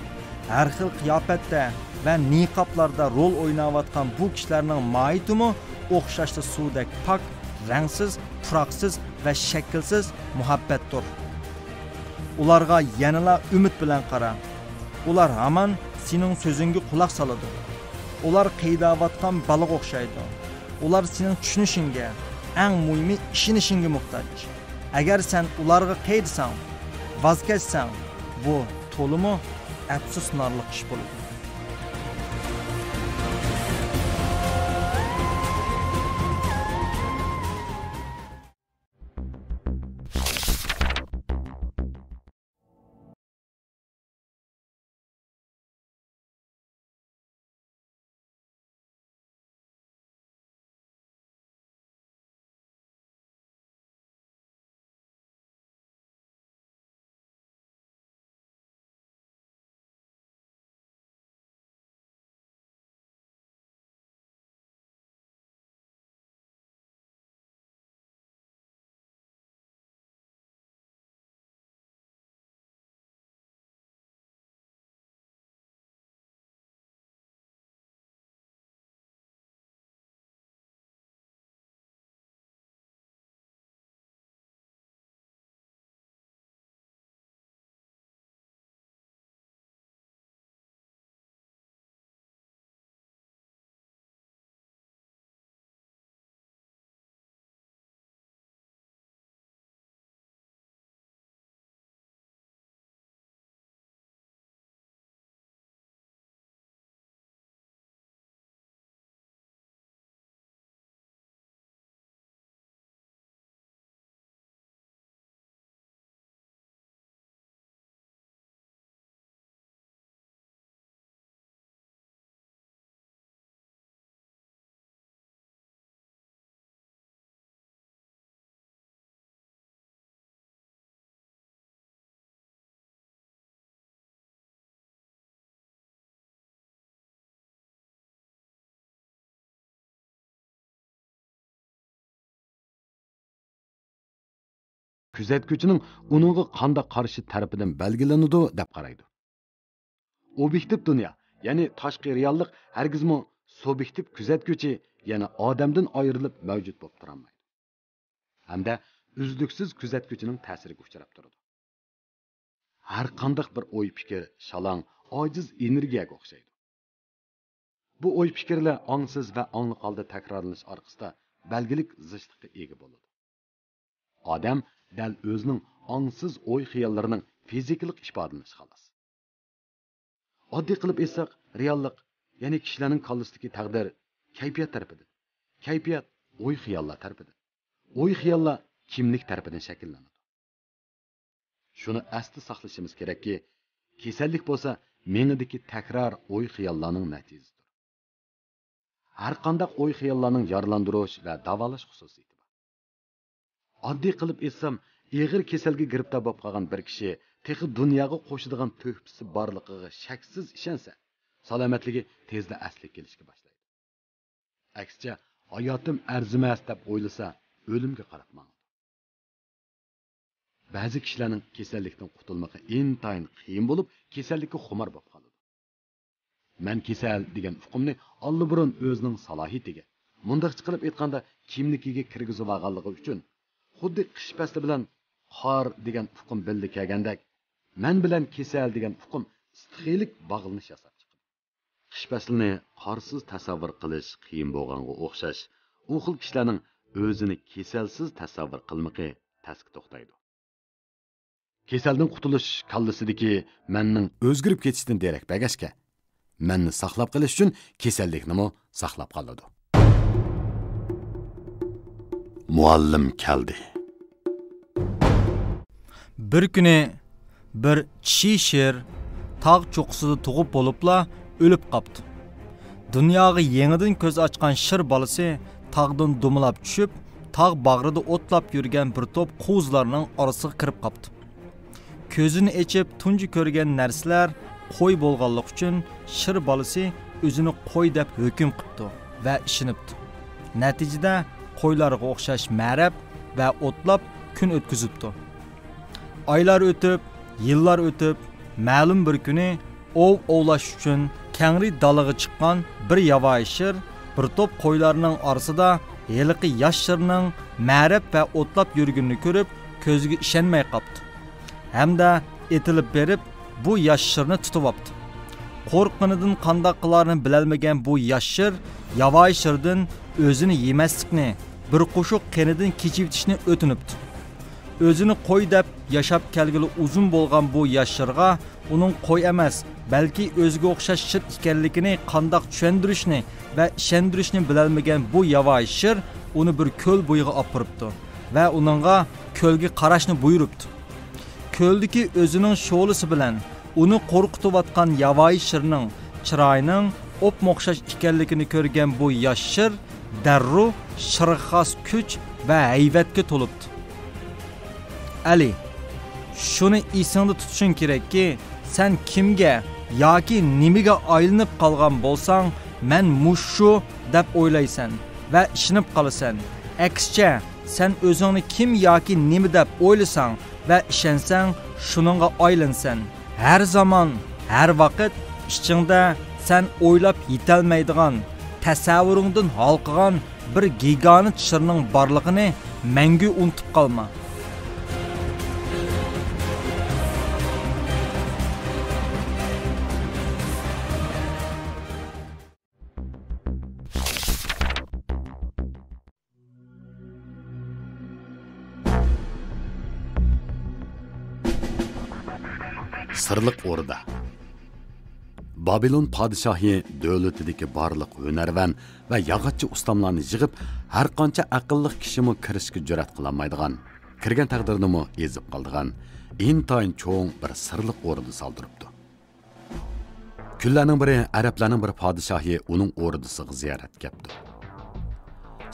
ھەر خىل قىياپەتتە ۋە نىقابلاردا رول ئويناۋاتقان بۇ كىشىلەرنىڭ ماھىيىتىمۇ ئوخشاشلا سۇدەك پاك، رەڭسىز، پۇراقسىز ۋە شەكىلسىز مۇھەببەتتۇر. ئۇلارغا يەنىلا ئۈمىد بىلەن قارا. ئۇلار ھامان سېنىڭ سۆزۈڭگە قۇلاق سالىدۇ. ئۇلار قېيىداۋاتقان بالىغا ئوخشايدۇ. ئۇلار سېنىڭ چۈشىنىشىڭگە، ئەڭ مۇھىمى ئىشىنىشىڭگە موھتاج. ئەگەر سەن ئۇلارغا قېيىدىساڭ، ۋاز كەچسەڭ، بۇ تولىمۇ ئەپسۇسلىنارلىق ئىش بولىدۇ. كۆزەتكۈچىنىڭ ئۇنىڭغا قانداق قارىشى تەرىپىدىن بەلگىلىنىدۇ دەپ قارايدۇ. ئوبيېكتىپ دۇنيا، يەنى تاشقى رېئاللىق ھەرگىزمۇ سۇبيېكتىپ كۆزەتكۈچى، يەنى ئادەمدىن ئايرىلىپ مەۋجۇت بولۇپ تۇرالمايدۇ. ھەمدە ئۈزلۈكسىز كۆزەتكۈچىنىڭ تەسىرىگە ئۇچراپ تۇرىدۇ. ھەر قانداق بىر ئوي-پىكىر شالاڭ، ئاجىز ئېنېرگىيەگە ئوخشايدۇ. بۇ ئوي-پىكىرلەر ئاڭسىز ۋە ئاڭلىق ھالدا تەكرارلىنىش ئارقىسىدا بەلگىلىك زىچلىققا ئىگە بولىدۇ. ئادەم دەل ئۆزىنىڭ ئاڭسىز ئوي-خىياللىرىنىڭ فىزىكىلىق ئىپادىلىنىشى خالاس. ئاددىي قىلىپ ئېيتساق، رېئاللىق، يەنى كىشىلەرنىڭ كاللىسىدىكى تەقدىر، كەيپىيات تەرىپىدىن، كەيپىيات ئوي-خىياللار تەرىپىدىن، ئوي-خىياللار كىملىك تەرىپىدىن شەكىللىنىدۇ. شۇنى ئەستە ساقلىشىمىز كېرەككى، كېسەللىك بولسا مېڭىدىكى تەكرار ئوي-خىياللارنىڭ نەتىجىسىدۇر. ھەر قانداق ئوي-خىياللارنىڭ يارىلاندۇرۇش ۋە داۋالاش خۇسۇسىيىتى بار. ئاددىي قىلىپ ئېيتسام، ئېغىر كېسەلگە گىرىپتار بولۇپ قالغان بىر كىشى تېخى دۇنياغا قوشىدىغان تۆھپىسى بارلىقىغا شەكسىز ئىشەنسە، سالامەتلىكى تېزلا ئەسلىگە كېلىشكە باشلايدۇ. ئەكسىچە، ھاياتىم ئەرزىمەس دەپ ئويلىسا، ئۆلۈمگە قاراپ ماڭىدۇ. بەزى كىشىلەرنىڭ كېسەللىكتىن قۇتۇلمىقى ئىنتايىن قىيىن بولۇپ، كېسەللىككە خۇمار بولۇپ قالىدۇ. «مەن كېسەل» دېگەن ئۇقۇمنى ئاللىبۇرۇن ئۆزىنىڭ سالاھىيىتىگە، مۇنداقچە قىلىپ ئېيتقاندا، كىملىكىگە كىرگۈزۈۋالغانلىقى ئۈچۈن، خۇددى قىش پەسلى بىلەن «قار» دېگەن ئۇقۇم بىللە كەلگەندەك، «مەن» بىلەن «كېسەل» دېگەن ئۇقۇم سىتخىيلىك باغلىنىش ياساپ چىقىدۇ. قىش پەسلىنى قارسىز تەسەۋۋۇر قىلىش قىيىن بولغانغا ئوخشاش، ئۇ خىل كىشىلەرنىڭ ئۆزىنى كېسەلسىز تەسەۋۋۇر قىلمىقى تەسكە توختايدۇ. كېسەلدىن قۇتۇلۇش كاللىسىدىكى مەننىڭ ئۆزگىرىپ كېتىشتىن دېرەك بەرگەچكە، مەننى ساقلاپ قېلىش ئۈچۈن كېسەللىكنىمۇ ساقلاپ قالىدۇ. مۇئەللىم كەلدى. بىر كۈنى بىر چىشى شىر تاغ چوققىسىدا تۇغۇپ بولۇپلا ئۆلۈپ قاپتۇ. دۇنياغا يېڭىدىن كۆز ئاچقان شىر بالىسى تاغدىن دومىلاپ چۈشۈپ، تاغ باغرىدا ئوتلاپ يۈرگەن بىر توپ قوزىلارنىڭ ئارىسىغا كىرىپ قاپتۇ. كۆزىنى ئېچىپ تۇنجى كۆرگەن نەرسىلەر قوي بولغانلىقى ئۈچۈن شىر بالىسى ئۆزىنى قوي دەپ ھۆكۈم قىپتۇ ۋە ئىشىنىپتۇ. نەتىجىدە قويلارغا ئوخشاش مەرەپ ۋە ئوتلاپ كۈن ئۆتكۈزۈپتۇ. ئايلار ئۆتۈپ، يىللار ئۆتۈپ، مەلۇم بىر كۈنى ئوۋ ئوۋلاش ئۈچۈن كەڭرى دالىغا چىققان بىر ياۋايى شىر بىر توپ قويلارنىڭ ئارىسىدا ھېلىقى ياش شىرنىڭ مەرەپ ۋە ئوتلاپ يۈرگىنىنى كۆرۈپ، كۆزىگە ئىشەنمەي قاپتۇ ھەمدە ئېتىلىپ بېرىپ، بۇ ياش شىرنى تۇتۇۋاپتۇ. قورققىنىدىن قانداق قىلارىنى بىلەلمىگەن بۇ ياش شىر ياۋايى شىردىن ئۆزىنى يېمەسلىكنى، بىر قوشۇق قېنىدىن كېچىۋېتىشنى ئۆتۈنۈپتۇ. ئۆزىنى قوي دەپ ياشاپ كەلگىلى ئۇزۇن بولغان بۇ ياش شىرغا ئۇنىڭ قوي ئەمەس، بەلكى ئۆزىگە ئوخشاش شىر ئىكەنلىكىنى قانداق چۈشەندۈرۈشنى ۋە ئىشەندۈرۈشنى بىلەلمىگەن بۇ ياۋايى شىر ئۇنى بىر كۆل بويىغا ئاپىرىپتۇ ۋە ئۇنىڭغا كۆلگە قاراشنى بۇيرۇپتۇ. كۆلدىكى ئۆزىنىڭ شولىسى بىلەن ئۇنى قورقۇتۇۋاتقان ياۋايى شىرنىڭ چىرايىنىڭ ئوپمۇئوخشاش ئىكەنلىكىنى كۆرگەن بۇ ياش شىر دەررۇ شىرغا خاس كۈچ ۋە ھەيۋەتكە تولۇپتۇ. ئەلى، شۇنى ئېسىڭدە تۇتۇشۇڭ كېرەككى، سەن كىمگە ياكى نېمىگە ئايلىنىپ قالغان بولساڭ، مەن مۇشۇ دەپ ئويلايسەن ۋە ئىشىنىپ قالىسەن. ئەكسىچە، سەن ئۆزۈڭنى كىم ياكى نېمە دەپ ئويلىساڭ ۋە ئىشەنسەڭ، شۇنىڭغا ئايلىنىسەن. ھەر زامان، ھەر ۋاقىت ئىچىڭدە سەن ئويلاپ يېتەلمەيدىغان، تەسەۋۋۇرۇڭدىن ھالقىغان بىر گىگانت شىرنىڭ بارلىقىنى مەڭگۈ ئۇنتۇپ قالما. سىرلىق ئوردا. بابىلون پادىشاھى دۆلىتىدىكى بارلىق ھۈنەرۋەن ۋە ياغاچچى ئۇستاملارنى يىغىپ، ھەر قانچە ئەقىللىق كىشىمۇ كىرىشكە جۈرئەت قىلالمايدىغان، كىرگەن تەقدىردىمۇ ئېزىپ قالىدىغان ئىنتايىن چوڭ بىر سىرلىق ئوردا سالدۇرۇپتۇ. كۈنلەرنىڭ بىرى ئەرەبلەرنىڭ بىر پادىشاھى ئۇنىڭ ئوردىسىغا زىيارەتكە كەپتۇ.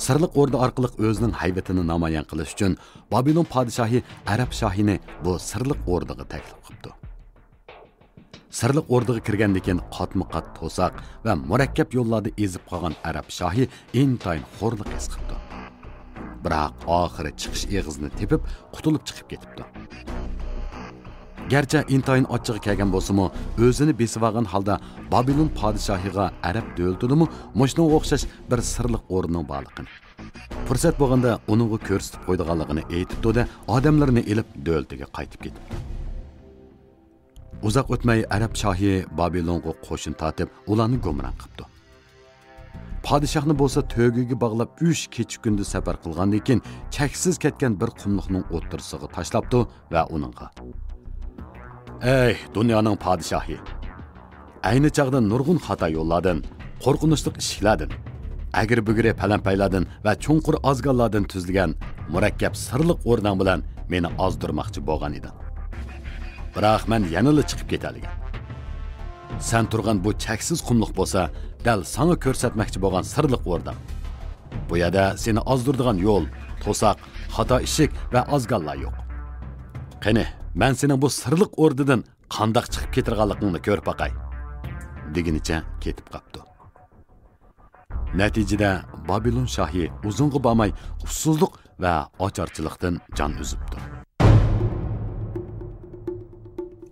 سىرلىق ئوردا ئارقىلىق ئۆزىنىڭ ھەيۋىتىنى نامايان قىلىش ئۈچۈن بابىلون پادىشاھى ئەرەب شاھىنى بۇ سىرلىق ئوردىغا تەكلىپ قىپتۇ. سىرلىق ئوردىغا كىرگەندىن كېيىن قاتمۇ قات توساق ۋە مۇرەككەپ يوللاردا ئېزىپ قالغان ئەرەب شاھى ئىنتايىن خورلۇق ھېس قىپتۇ. بىراق ئاخىرى چىقىش ئېغىزىنى تېپىپ، قۇتۇلۇپ چىقىپ كېتىپتۇ. گەرچە ئىنتايىن ئاچچىقى كەلگەن بولسىمۇ، ئۆزىنى بېسىۋالغان ھالدا بابىلون پادىشاھىغا ئەرەب دۆلىتىدىمۇ مۇشۇنىڭغا ئوخشاش بىر سىرلىق ئورنىنىڭ بارلىقىنى، پۇرسەت بولغاندا ئۇنىڭغا كۆرسىتىپ قويىدىغانلىقىنى ئېيتىپتۇ-دە، ئادەملىرىنى ئېلىپ دۆلىتىگە قايتىپ كېتىپتۇ. ئۇزاق ئۆتمەي ئەرەب شاھى بابىلونغا قوشۇن تارتىپ، ئۇلارنى گۇمران قىپتۇ. پادىشاھنى بولسا تۆگىگە باغلاپ ئۈچ كېچە كۈندۈز سەپەر قىلغاندىن كېيىن، چەكسىز كەتكەن بىر قۇملۇقنىڭ ئوتتۇرىسىغا تاشلاپتۇ ۋە ئۇنىڭغا، ئەي دۇنيانىڭ پادىشاھى! ئەينى چاغدا نۇرغۇن خاتا يوللاردىن، قورقۇنچلۇق ئىشىكلەردىن، ئەگرى-بۈگرى پەلەمپەيلەردىن ۋە چوڭقۇر ئازگاللاردىن تۈزۈلگەن مۇرەككەپ سىرلىق ئورداڭ بىلەن مېنى ئازدۇرماقچى بولغان ئىدىڭ. بىراق مەن يەنىلا چىقىپ كېتەلىگەن. سەن تۇرغان بۇ چەكسىز قۇملۇق بولسا، دەل ساڭا كۆرسەتمەكچى بولغان سىرلىق ئورداڭ. بۇ يەردە سېنى ئازدۇرىدىغان يول، توساق، خاتا ئىشىك ۋە ئازگاللار يوق. قېنى، مەن سېنىڭ بۇ سىرلىق ئوردىدىن قانداق چىقىپ كېتىدىغانلىقىڭنى كۆرۈپ باقاي، دېگىنىچە كېتىپ قاپتۇ. نەتىجىدە، بابىلون شاھى ئۇزۇنغا بارماي ئۇسسۇزلۇق ۋە ئاچارچىلىقتىن جان ئۈزۈپتۇ.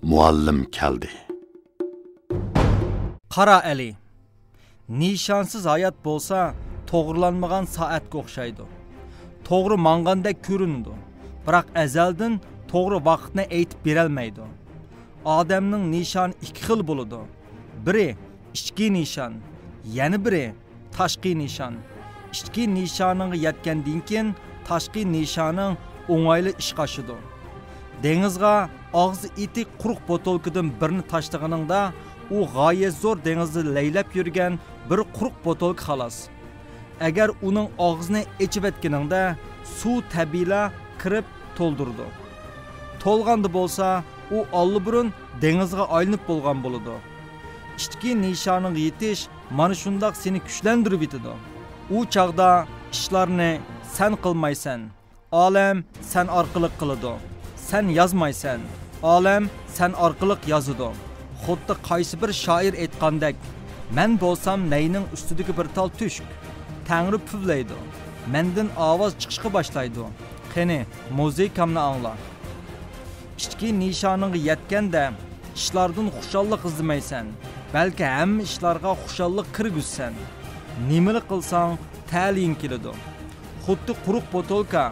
مۇئەللىم كەلدى. قارا ئەلى، نىشانسىز ھايات بولسا توغرىلانمىغان سائەتكە ئوخشايدۇ. توغرا ماڭغاندەك كۆرۈنىدۇ، بىراق ئەزەلدىن توغرا ۋاقىتنى ئېيتىپ بېرەلمەيدۇ. ئادەمنىڭ نىشانى ئىككى خىل بولىدۇ. بىرى ئىچكى نىشان، يەنە بىرى تاشقى نىشان. ئىچكى نىشانىڭغا يەتكەندىن كېيىن، تاشقى نىشانىڭ ئوڭايلا ئىشقا ئاشىدۇ. دېڭىزغا ئاغزى ئېتىك قۇرۇق بوتۇلكىدىن بىرنى تاشلىغىنىڭدا، ئۇ غايەت زور دېڭىزدا لەيلەپ يۈرگەن بىر قۇرۇق بوتۇلكا خالاس. ئەگەر ئۇنىڭ ئاغزىنى ئېچىۋەتكىنىڭدە، سۇ تەبىئىيلا كىرىپ تولدۇرىدۇ. تولغاندا بولسا، ئۇ ئاللىبۇرۇن دېڭىزغا ئايلىنىپ بولغان بولىدۇ. ئىچكى نىشانىڭغا يېتىش مانا شۇنداق سېنى كۈچلەندۈرۈۋېتىدۇ. ئۇ چاغدا ئىشلارنى سەن قىلمايسەن، ئالەم سەن ئارقىلىق قىلىدۇ. سەن يازمايسەن، ئالەم سەن ئارقىلىق يازىدۇ. خۇددى قايسى بىر شائىر ئېيتقاندەك، مەن بولسام نەينىڭ ئۈستىدىكى بىر تال تۆشۈك. تەڭرى پۈۋلەيدۇ. مەندىن ئاۋاز چىقىشقا باشلايدۇ. قېنى، مۇزىكامنى ئاڭلا. ئىچكى نىشانىڭغا يەتكەندە، ئىشلاردىن خۇشاللىق ئىزدىمەيسەن، بەلكى ھەممە ئىشلارغا خۇشاللىق كىرگۈزىسەن. نېمىلا قىلساڭ، تەلىيىڭ كېلىدۇ. خۇددى قۇرۇق بوتۇلكا،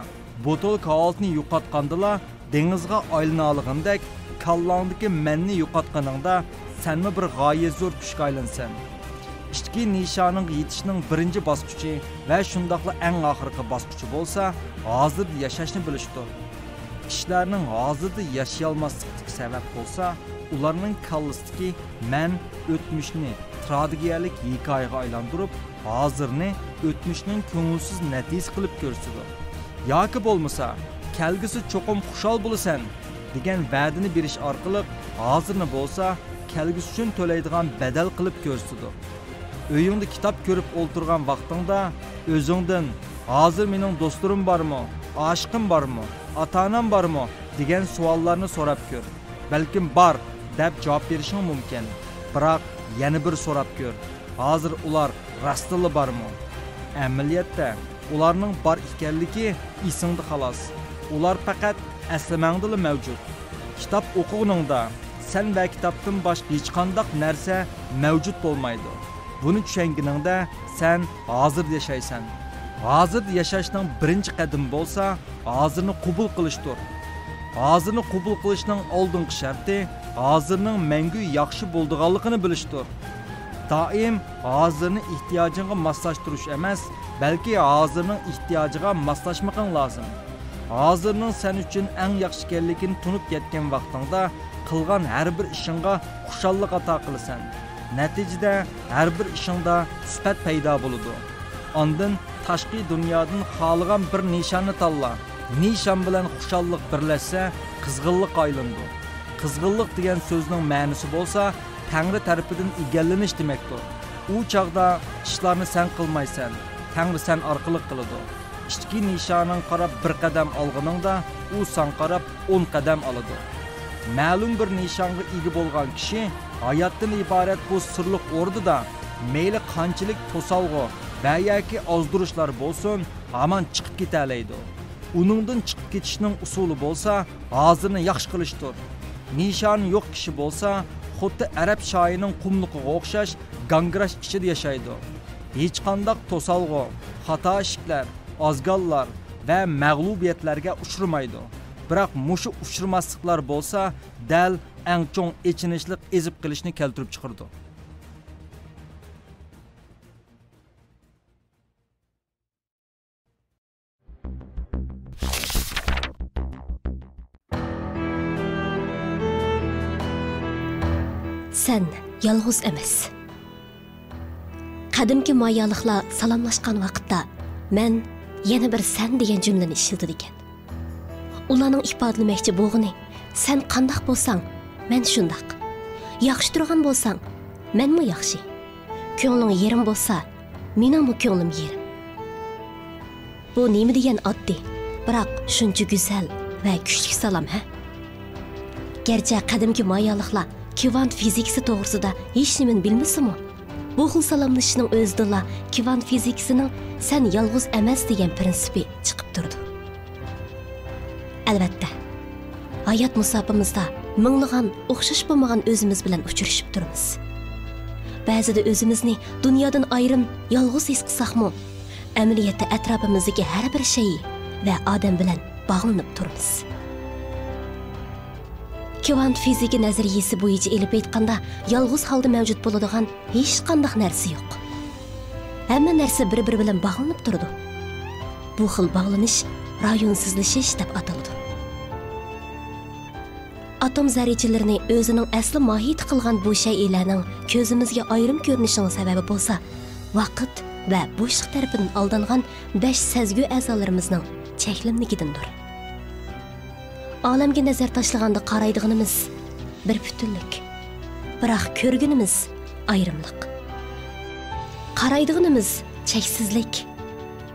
بوتۇلكا ھالىتىنى يوقاتقاندىلا، دېڭىزغا ئايلىنالىغىنىدەك، كاللاڭدىكى مەننى يوقاتقىنىڭدا، سەنمۇ بىر غايەت زور كۈچكە ئايلىنىسەن. ئىچكى نىشانىڭغا يېتىشنىڭ بىرىنچى باسقۇچى ۋە شۇنداقلا ئەڭ ئاخىرقى باسقۇچى بولسا، ھازىردا ياشاشنى بىلىشتۇر. كىشىلەرنىڭ ھازىردا ياشىيالماسلىقىدىكى سەۋەب بولسا، ئۇلارنىڭ كاللىسىدىكى مەن ئۆتمۈشنى تراگېدىيەلىك ھېكايىگە ئايلاندۇرۇپ، ھازىرنى ئۆتمۈشنىڭ كۆڭۈلسىز نەتىجىسى قىلىپ كۆرسىتىدۇ. ياكى بولمىسا، كەلگۈسى چوقۇم خۇشال بولىسەن دېگەن ۋەدىنى بېرىش ئارقىلىق، ھازىرنى بولسا كەلگۈسى ئۈچۈن تۆلەيدىغان بەدەل قىلىپ كۆرسىتىدۇ. ئۆيۈڭدە كىتاب كۆرۈپ ئولتۇرغان ۋاقتىڭدا ئۆزۈڭدىن، «ھازىر مېنىڭ دوستلىرىم بارمۇ، ئاشىقىم بارمۇ، ئاتا-ئانام بارمۇ؟» دېگەن سوئاللارنى سوراپ كۆر. بەلكىم «بار» دەپ جاۋاب بېرىشىڭ مۇمكىن. بىراق يەنە بىر سوراپ كۆر، «ھازىر ئۇلار راستتىنلا بارمۇ؟» ئەمەلىيەتتە، ئۇلارنىڭ بار ئىكەنلىكى ئېسىڭدە خالاس. ئۇلار پەقەت ئەسلىمەڭدىلا مەۋجۇت. كىتاب ئوقۇغىنىڭدا، سەن ۋە كىتابتىن باشقا ھېچقانداق نەرسە مەۋجۇت بولمايدۇ. بۇنى چۈشەنگىنىڭدە، سەن ھازىردا ياشايسەن. ھازىردا ياشاشنىڭ بىرىنچى قەدىمى بولسا، ھازىرنى قوبۇل قىلىشتۇر. ھازىرنى قوبۇل قىلىشنىڭ ئالدىنقى شەرتى، ھازىرنىڭ مەڭگۈ ياخشى بولىدىغانلىقىنى بىلىشتۇر. دائىم ھازىرنى ئېھتىياجىڭغا ماسلاشتۇرۇش ئەمەس، بەلكى ھازىرنىڭ ئېھتىياجىغا ماسلاشمىقىڭ لازىم. ھازىرنىڭ سەن ئۈچۈن ئەڭ ياخشى ئىكەنلىكىنى تونۇپ يەتكەن ۋاقتىڭدا، قىلغان ھەر بىر ئىشىڭغا خۇشاللىق ئاتا قىلىسەن. نەتىجىدە، ھەر بىر ئىشىڭدا سۈپەت پەيدا بولىدۇ. ئاندىن تاشقى دۇنيادىن خالىغان بىر نىشاننى تاللا. نىشان بىلەن خۇشاللىق بىرلەشسە، قىزغىنلىققا ئايلىنىدۇ. قىزغىنلىق دېگەن سۆزنىڭ مەنىسى بولسا، تەڭرى تەرىپىدىن ئىگىلىنىش دېمەكتۇر. ئۇ چاغدا ئىشلارنى سەن قىلمايسەن، تەڭرى سەن ئارقىلىق قىلىدۇ. ئىچكى نىشانىڭغا قاراپ بىر قەدەم ئالغىنىڭدا، ئۇ ساڭا قاراپ ئون قەدەم ئالىدۇ. مەلۇم بىر نىشانغا ئىگە بولغان كىشى ھاياتتىن ئىبارەت بۇ سىرلىق ئوردىدا مەيلى قانچىلىك توسالغۇ ۋە ياكى ئازدۇرۇشلار بولسۇن، ھامان چىقىپ كېتەلەيدۇ. ئۇنىڭدىن چىقىپ كېتىشنىڭ ئۇسۇلى بولسا، ھازىرنى ياخشى قىلىشتۇر. نىشانى يوق كىشى بولسا، خۇددى ئەرەب شايىنىڭ قۇملۇقىغا ئوخشاش گاڭگىراش ئىچىدە ياشايدۇ. ھېچقانداق توسالغۇ، خاتا ئىشىكلەر، ئازگاللار ۋە مەغلۇبىيەتلەرگە ئۇچرىمايدۇ. بىراق مۇشۇ ئۇچرىماسلىقلار بولسا، دەل ئەڭ چوڭ ئېچىنىشلىق ئېزىپ قېلىشنى كەلتۈرۈپ چىقىرىدۇ. سەن يالغۇز ئەمەس. قەدىمكى مايالىقلار سالاملاشقان ۋاقىتتا، مەن يەنە بىر سەن دېگەن جۈملىنى ئىشلىتىدىكەن. ئۇلارنىڭ ئىپادىلىمەكچى بولغىنى، سەن قانداق بولساڭ، مەن شۇنداق. ياخشى تۇرغان بولساڭ، مەنمۇ ياخشى. كۆڭلۈڭ يېرىم بولسا، مېنىڭمۇ كۆڭلۈم يېرىم. بۇ نېمە دېگەن ئاددىي، بىراق شۇنچە گۈزەل ۋە كۈچلۈك سالام، ھە؟ گەرچە قەدىمكى مايالىقلار كۋانت فىزىكىسى توغرىسىدا ھېچنېمىنى بىلمىسىمۇ، بۇ خىل سالاملىشىشنىڭ ئۆزىدىنلا كۋانت فىزىكىسىنىڭ «سەن يالغۇز ئەمەس» دېگەن پىرىنسىپى چىقىپ تۇرىدۇ. ئەلۋەتتە، ھايات مۇساپىمىزدا مىڭلىغان ئوخشاش بولمىغان ئۆزىمىز بىلەن ئۇچرىشىپ تۇرىمىز. بەزىدە ئۆزىمىزنى دۇنيادىن ئايرىم، يالغۇز ھېس قىلساقمۇ، ئەمەلىيەتتە ئەتراپىمىزدىكى ھەر بىر شەيئى ۋە ئادەم بىلەن باغلىنىپ تۇرىمىز. كۋانت فىزىكا نەزەرىيىسى بويىچە ئېلىپ ئېيتقاندا، يالغۇز ھالدا مەۋجۇت بولىدىغان ھېچقانداق نەرسە يوق. ھەممە نەرسە بىر-بىرى بىلەن باغلىنىپ تۇرىدۇ. بۇ خىل باغلىنىش رايونسىزلىشىش دەپ ئاتىلىدۇ. ئاتوم زەررىچىلىرىنى ئۆزىنىڭ ئەسلى ماھىيىتى قىلغان بۇ شەيئىلەرنىڭ كۆزىمىزگە ئايرىم كۆرۈنۈشىنىڭ سەۋەبى بولسا، ۋاقىت ۋە بوشلۇق تەرىپىدىن ئالدانغان بەش سەزگۈ ئەزالىرىمىزنىڭ چەكلىمىلىكىدىندۇر. ئالەمگە نەزەر تاشلىغاندا قارايدىغىنىمىز بىر پۈتۈنلۈك، بىراق كۆرگىنىمىز ئايرىملىق. قارايدىغىنىمىز چەكسىزلىك،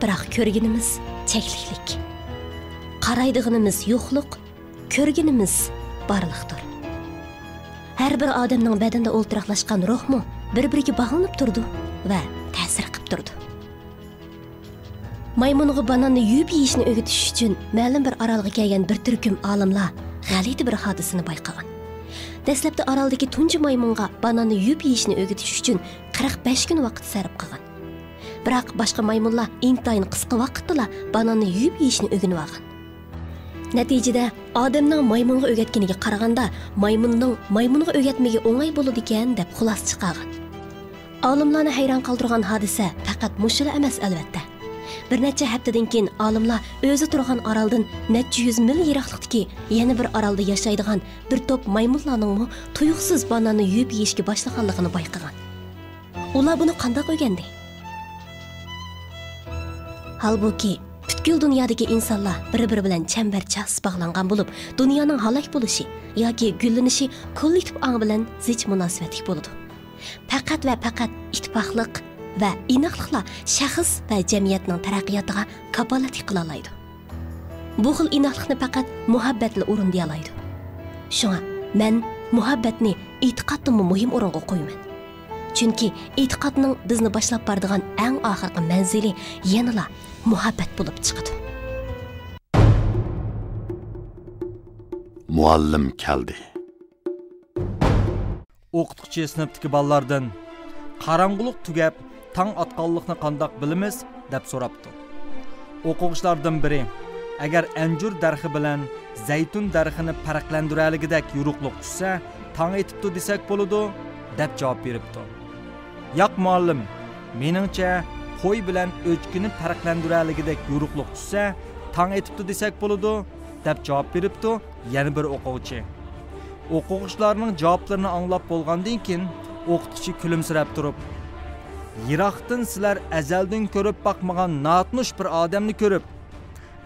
بىراق كۆرگىنىمىز چەكلىكلىك. قارايدىغىنىمىز يوقلۇق، كۆرگىنىمىز بارلىقتۇر. ھەر بىر ئادەمنىڭ بەدىنىدە ئولتۇراقلاشقان روھمۇ بىر-بىرىگە باغلىنىپ تۇرىدۇ ۋە تەسىر قىلىپ تۇرىدۇ. مايمۇنغا باناننى يۇيۇپ يېيىشنى ئۆگىتىش ئۈچۈن مەلۇم بىر ئارالغا كەلگەن بىر تۈركۈم ئالىملار غەلىتە بىر ھادىسىنى بايقىغان. دەسلەپتە ئارالدىكى تۇنجى مايمۇنغا باناننى يۇيۇپ يېيىشنى ئۆگىتىش ئۈچۈن قىرىق بەش كۈن ۋاقىت سەرپ قىلغان. بىراق باشقا مايمۇنلار ئىنتايىن قىسقا ۋاقىتتىلا باناننى يۇيۇپ يېيىشنى ئۆگىنىۋالغان. نەتىجىدە، ئادەمنىڭ مايمۇنغا ئۆگەتكىنىگە قارىغاندا، مايمۇننىڭ مايمۇنغا ئۆگەتمىكى ئوڭاي بولىدىكەن، دەپ خۇلاسە چىقارغان. ئالىملارنى ھەيران قالدۇرغان ھادىسە پەقەت مۇشۇلا ئەمەس، ئەلۋەتتە. بىر نەچچە ھەپتىدىن كېيىن ئالىملار ئۆزى تۇرغان ئارالدىن نەچچە يۈز مىل يىراقلىقتىكى يەنە بىر ئارالدا ياشايدىغان بىر توپ مايمۇنلارنىڭمۇ تۇيۇقسىز باناننى يۇيۇپ يېيىشكە باشلىغانلىقىنى بايقىغان. ئۇلار بۇنى قانداق ئۆگەندى؟ ھالبۇكى، پۈتكۈل دۇنيادىكى ئىنسانلار بىر-بىرى بىلەن چەمبەرچاس باغلانغان بولۇپ، دۇنيانىڭ ھالاك بولۇشى ياكى گۈللىنىشى كوللېكتىپ ئاڭ بىلەن زىچ مۇناسىۋەتلىك بولىدۇ. پەقەت ۋە پەقەت ئىتتىپاقلىق ۋە ئىناقلىقلا شەخس ۋە جەمئىيەتنىڭ تەرەققىياتىغا كاپالەتلىك قىلالايدۇ. بۇ خىل ئىناقلىقنى پەقەت مۇھەببەتلا ئورۇندىيالايدۇ. شۇڭا مەن مۇھەببەتنى ئېتىقادتىنمۇ مۇھىم ئورۇنغا قويىمەن. چۈنكى ئېتىقادنىڭ بىزنى باشلاپ بارىدىغان ئەڭ ئاخىرقى مەنزىلى يەنىلا مۇھەببەت بولۇپ چىقىدۇ. مۇئەللىم كەلدى. ئوقۇتقۇچى سىنىپتىكى بالىلاردىن، «قاراڭغۇلۇق تۈگەپ، تاڭ ئاتقانلىقنى قانداق بىلىمىز؟» دەپ سوراپتۇ. ئوقۇغۇچىلاردىن بىرى، «ئەگەر ئەنجۈر دەرىخى بىلەن زەيتۇن دەرىخىنى پەرقلەندۈرەلىگۈدەك يورۇقلۇق چۈشسە، تاڭ ئېتىپتۇ دېسەك بولىدۇ» دەپ جاۋاب بېرىپتۇ. «ياق، مۇئەللىم، مېنىڭچە، قوي بىلەن ئۆچكىنى پەرقلەندۈرەلىگۈدەك يورۇقلۇق چۈشسە، تاڭ ئېتىپتۇ دېسەك بولىدۇ» دەپ جاۋاب بېرىپتۇ يەنە بىر ئوقۇغۇچى. ئوقۇغۇچىلارنىڭ جاۋابلىرىنى ئاڭلاپ بولغاندىن كېيىن، ئوقۇتقۇچى كۈلۈمسىرەپ تۇرۇپ، «يىراقتىن سىلەر ئەزەلدىن كۆرۈپ باقمىغان ناتونۇش بىر ئادەمنى كۆرۈپ،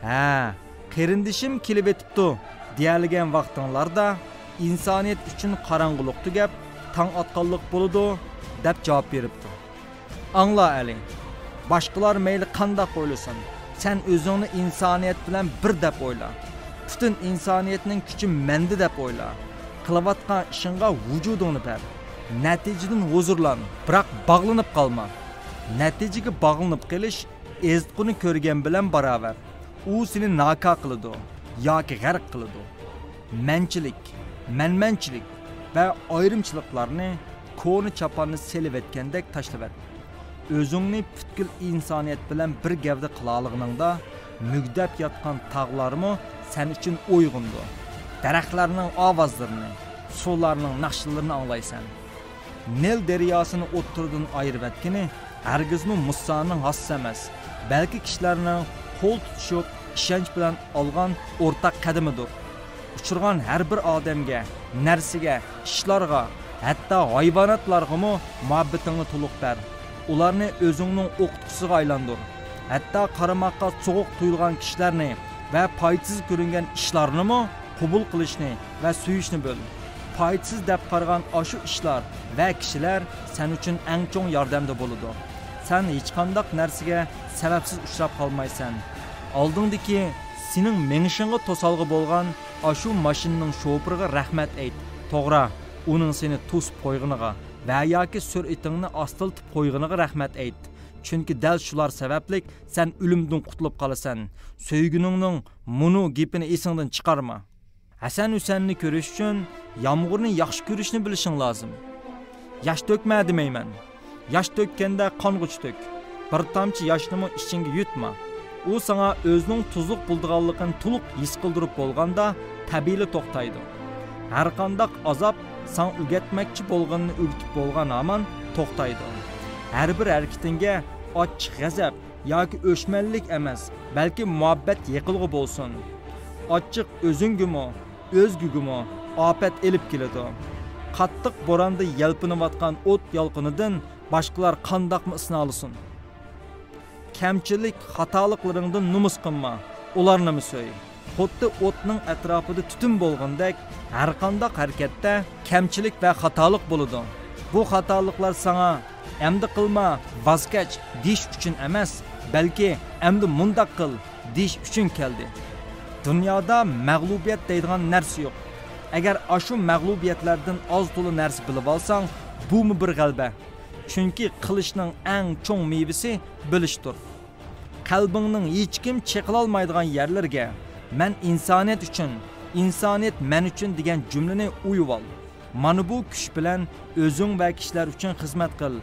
ھە، قېرىندىشىم كېلىۋېتىپتۇ دېيەلىگەن ۋاقتىڭلاردا، ئىنسانىيەت ئۈچۈن قاراڭغۇلۇق تۈگەپ، تاڭ ئاتقانلىق بولىدۇ» دەپ جاۋاب بېرىپتۇ. ئاڭلا، ئەلى، باشقىلار مەيلى قانداق ئويلىسۇن، سەن ئۆزۈڭنى ئىنسانىيەت بىلەن بىر دەپ ئويلا. پۈتۈن ئىنسانىيەتنىڭ كۈچى مەندە دەپ ئويلا. قىلىۋاتقان ئىشىڭغا ۋۇجۇدۇڭنى بەر. نەتىجىدىن ھۇزۇرلان، بىراق باغلىنىپ قالما. نەتىجىگە باغلىنىپ قېلىش ئېزىتقۇنى كۆرگەن بىلەن باراۋەر. ئۇ سېنى ناكار قىلىدۇ ياكى غەرق قىلىدۇ. مەنچىلىك، مەنمەنچىلىك ۋە ئايرىمچىلىقلارنى كونا چاپاننى سېلىۋەتكەندەك تاشلىۋەت. ئۆزۈڭنى پۈتكۈل ئىنسانىيەت بىلەن بىر گەۋدە قىلالىغىنىڭدا، مۈگدەپ ياتقان تاغلارمۇ سەن ئۈچۈن ئويغىنىدۇ. دەرەخلەرنىڭ ئاۋازلىرىنى، سۇلارنىڭ ناخشىلىرىنى ئاڭلايسەن. نىل دەرياسىنى ئوتتۇرىدىن ئايرىۋەتكىنى ھەرگىزمۇ مۇسانىڭ ھاسىسى ئەمەس، بەلكى كىشىلەرنىڭ قول تۇتۇشۇپ، ئىشەنچ بىلەن ئالغان ئورتاق قەدىمىدۇر. ئۇچرىغان ھەر بىر ئادەمگە، نەرسىگە، ئىشلارغا، ھەتتا ھايۋاناتلارغىمۇ مۇھەببىتىڭنى تولۇق بەر. ئۇلارنى ئۆزۈڭنىڭ ئوقۇتقۇچىسىغا ئايلاندۇر. ھەتتا قارىماققا سوغۇق تۇيۇلغان كىشىلەرنى ۋە پايدىسىز كۆرۈنگەن ئىشلارنىمۇ قوبۇل قىلىشنى ۋە سۆيۈشنى بىل. پايدىسىز دەپ قارىغان ئاشۇ ئىشلار ۋە كىشىلەر سەن ئۈچۈن ئەڭ چوڭ ياردەمدە بولىدۇ. سەن ھېچقانداق نەرسىگە سەۋەبسىز ئۇچراپ قالمايسەن. ئالدىڭدىكى، سېنىڭ مېڭىشىڭغا توسالغۇ بولغان ئاشۇ ماشىنىنىڭ شوپۇرىغا رەھمەت ئېيت. توغرا، ئۇنىڭ سېنى توسۇپ قويغىنىغا ۋە ياكى سۈرئىتىڭنى ئاستىلىتىپ قويغىنىغا رەھمەت ئېيت. چۈنكى دەل شۇلار سەۋەبلىك سەن ئۆلۈمدىن قۇتۇلۇپ قالىسەن. سۆيگۈنۈڭنىڭ مۇنۇ گېپىنى ئېسىڭدىن چىقارما. ھەسەن-ھۈسەننى كۆرۈش ئۈچۈن يامغۇرنى ياخشى كۆرۈشنى بىلىشىڭ لازىم. ياش تۆكمە دېمەيمەن. ياش تۆككەندە قانغۇچە تۆك. بىر تامچە ياشنىمۇ ئىچىڭگە يۇتما. ئۇ ساڭا ئۆزىنىڭ تۇزلۇق بولىدىغانلىقىنى تولۇق ھېس قىلدۇرۇپ بولغاندا تەبىئىيلا توختايدۇ. ھەرقانداق ئازاب ساڭا ئۆگەتمەكچى بولغىنىنى ئۆگىتىپ بولغان ھامان توختايدۇ. ھەر بىر ھەرىكىتىڭگە ئاچچىق غەزەپ ياكى ئۆچمەنلىك ئەمەس، بەلكى مۇھەببەت يېقىلغۇ بولسۇن. ئاچچىق ئۆزۈڭگىمۇ، ئۆزگىگىمۇ ئاپەت ئېلىپ كېلىدۇ. قاتتىق بوراندا يەلپۈنۈۋاتقان ئوت يالقۇنىدىن باشقىلار قانداقمۇ ئىسنالىسۇن؟ كەمچىلىك، خاتالىقلىرىڭدىن نومۇس قىلما، ئۇلارنىمۇ سۆي. خۇددى ئوتنىڭ ئەتراپىدا تۈتۈن بولغىنىدەك، ھەرقانداق ھەرىكەتتە كەمچىلىك ۋە خاتالىق بولىدۇ. بۇ خاتالىقلار ساڭا «ئەمدى قىلما، ۋاز كەچ» دېيىش ئۈچۈن ئەمەس، بەلكى «ئەمدى مۇنداق قىل» دېيىش ئۈچۈن كەلدى. دۇنيادا مەغلۇبىيەت دەيدىغان نەرسە يوق. ئەگەر ئاشۇ مەغلۇبىيەتلەردىن ئاز-تولا نەرسە بىلىۋالساڭ، بۇمۇ بىر غەلىبە. چۈنكى قىلىشنىڭ ئەڭ چوڭ مېۋىسى بىلىشتۇر. قەلبىڭنىڭ ھېچكىم چېقىلالمايدىغان يەرلىرىگە «مەن ئىنسانىيەت ئۈچۈن، ئىنسانىيەت مەن ئۈچۈن» دېگەن جۈملىنى ئويۇۋال. مانا بۇ كۈچ بىلەن ئۆزۈڭ ۋە كىشىلەر ئۈچۈن خىزمەت قىل.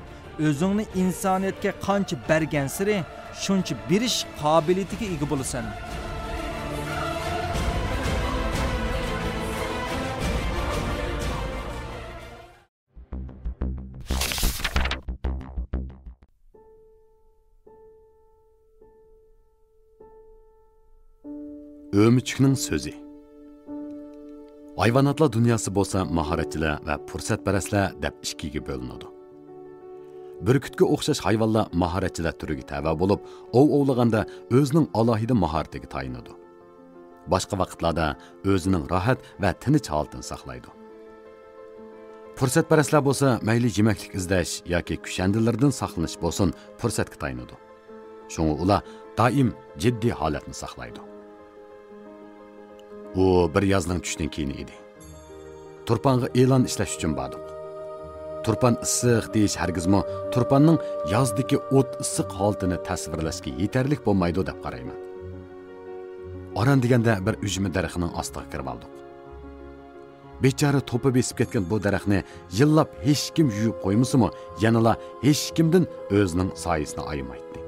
ئۆزۈڭنى ئىنسانىيەتكە قانچە بەرگەنسېرى، شۇنچە بېرىش قابىلىيىتىگە ئىگە بولىسەن. ئۆمۈچۈكنىڭ سۆزى. ھايۋاناتلار دۇنياسى بولسا ماھارەتچىلەر ۋە پۇرسەتپەرەسلەر دەپ ئىككىگە بۆلۈنىدۇ. بۈركۈتكە ئوخشاش ھايۋانلار ماھارەتچىلەر تۈرىگە تەۋە بولۇپ، ئوۋ ئوۋلىغاندا ئۆزىنىڭ ئالاھىدە ماھارىتىگە تايىنىدۇ. باشقا ۋاقىتلاردا ئۆزىنىڭ راھەت ۋە تىنچ ھالىتىنى ساقلايدۇ. پۇرسەتپەرەسلەر بولسا مەيلى يېمەكلىك ئىزدەش ياكى كۈشەندىلىرىدىن ساقلىنىش بولسۇن، پۇرسەتكە تايىنىدۇ. شۇڭا ئۇلار دائىم جىددىي ھالەتنى ساقلايدۇ. ئۇ بىر يازنىڭ چۈشتىن كېيىنى ئىدى. تۇرپانغا ئېلان ئىشلەش ئۈچۈن باردۇق. تۇرپان ئىسسىق دېيىش ھەرگىزمۇ تۇرپاننىڭ يازدىكى ئوت ئىسسىق ھالىتىنى تەسۋىرلەشكە يېتەرلىك بولمايدۇ دەپ قارايمەن. ئاران دېگەندە بىر ئۈجمە دەرىخىنىڭ ئاستىغا كىرىۋالدۇق. بىچارە توپا بېسىپ كەتكەن بۇ دەرەخنى يىللاپ ھېچكىم يۇيۇپ قويمىسىمۇ، يەنىلا ھېچكىمدىن ئۆزىنىڭ سايىسىنى ئايىمايتتى.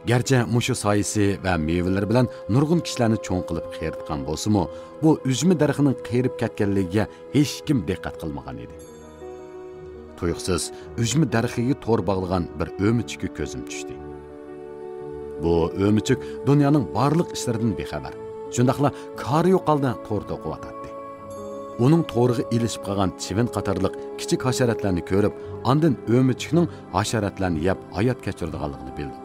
گەرچە مۇشۇ سايىسى ۋە مېۋىلىرى بىلەن نۇرغۇن كىشىلەرنى چوڭ قىلىپ قېرىتقان بولسىمۇ، بۇ ئۈجمە دەرىخىنىڭ قېرىپ كەتكەنلىكىگە ھېچكىم دىققەت قىلمىغان ئىدى. تۇيۇقسىز ئۈجمە دەرىخىگە تور باغلىغان بىر ئۆمۈچۈككە كۆزۈم چۈشتى. بۇ ئۆمۈچۈك دۇنيانىڭ بارلىق ئىشلىرىدىن بىخەۋەر، شۇنداقلا كارى يوق ھالدا تور توقۇۋاتاتتى. ئۇنىڭ تورىغا ئېلىشىپ قالغان چىۋىن قاتارلىق كىچىك ھاشاراتلارنى كۆرۈپ، ئاندىن ئۆمۈچۈكنىڭ ھاشاراتلارنى يەپ ھايات كەچۈرىدىغانلىقىنى بىلدىم.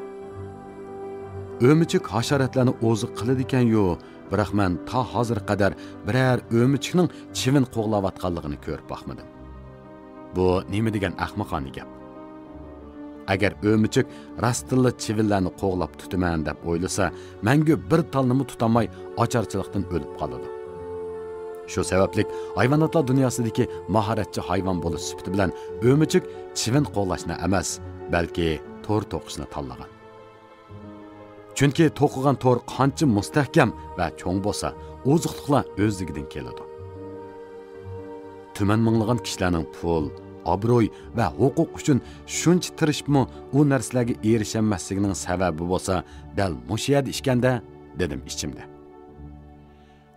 ئۆمۈچۈك ھاشاراتلارنى ئوزۇق قىلىدىكەن-يۇ، بىراق مەن تا ھازىرغا قەدەر بىرەر ئۆمۈچۈكنىڭ چىۋىن قوغلاۋاتقانلىقىنى كۆرۈپ باقمىدىم. بۇ نېمە دېگەن ئەخمىقانە گەپ! ئەگەر ئۆمۈچۈك راستتىنلا چىۋىنلەرنى قوغلاپ تۇتىمەن دەپ ئويلىسا، مەڭگۈ بىر تالنىمۇ تۇتالماي، ئاچارچىلىقتىن ئۆلۈپ قالىدۇ. شۇ سەۋەبلىك ھايۋاناتلار دۇنياسىدىكى ماھارەتچى ھايۋان بولۇش سۈپىتى بىلەن ئۆمۈچۈك چىۋىن قوغلاشنى ئەمەس، بەلكى تور توقۇشنى تاللىغان. چۈنكى توقۇغان تور قانچە مۇستەھكەم ۋە چوڭ بولسا، ئوزۇقلۇقلار ئۆزلۈكىدىن كېلىدۇ. تۈمەن مىڭلىغان كىشىلەرنىڭ پۇل، ئابرۇي ۋە ھوقۇق ئۈچۈن شۇنچە تىرىشىپمۇ ئۇ نەرسىلەرگە ئېرىشەلمەسلىكىنىڭ سەۋەبى بولسا، دەل مۇشۇ يەردە ئىكەن-دە، دېدىم ئىچىمدە.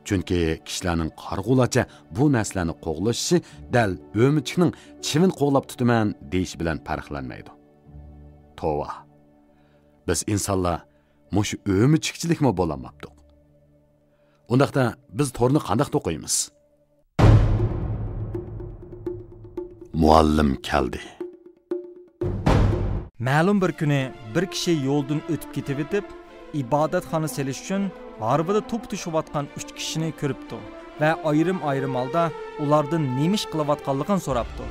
چۈنكى كىشىلەرنىڭ قارىغۇلارچە بۇ نەرسىلەرنى قوغلىشىشى دەل ئۆمۈچۈكنىڭ «چىۋىن قوغلاپ تۇتىمەن» دېيىشى بىلەن پەرقلەنمەيدۇ. توۋا! بىز ئىنسانلار مۇشۇ ئۆمۈچۈكچىلىكمۇ بولالماپتۇق. ئۇنداقتا بىز تورنى قانداق توقۇيمىز؟ مۇئەللىم كەلدى. مەلۇم بىر كۈنى بىر كىشى يولدىن ئۆتۈپ كېتىۋېتىپ، ئىبادەتخانا سېلىش ئۈچۈن ھارۋىدا توپا توشۇۋاتقان ئۈچ كىشىنى كۆرۈپتۇ ۋە ئايرىم-ئايرىم ھالدا ئۇلاردىن نېمە ئىش قىلىۋاتقانلىقىنى سوراپتۇ.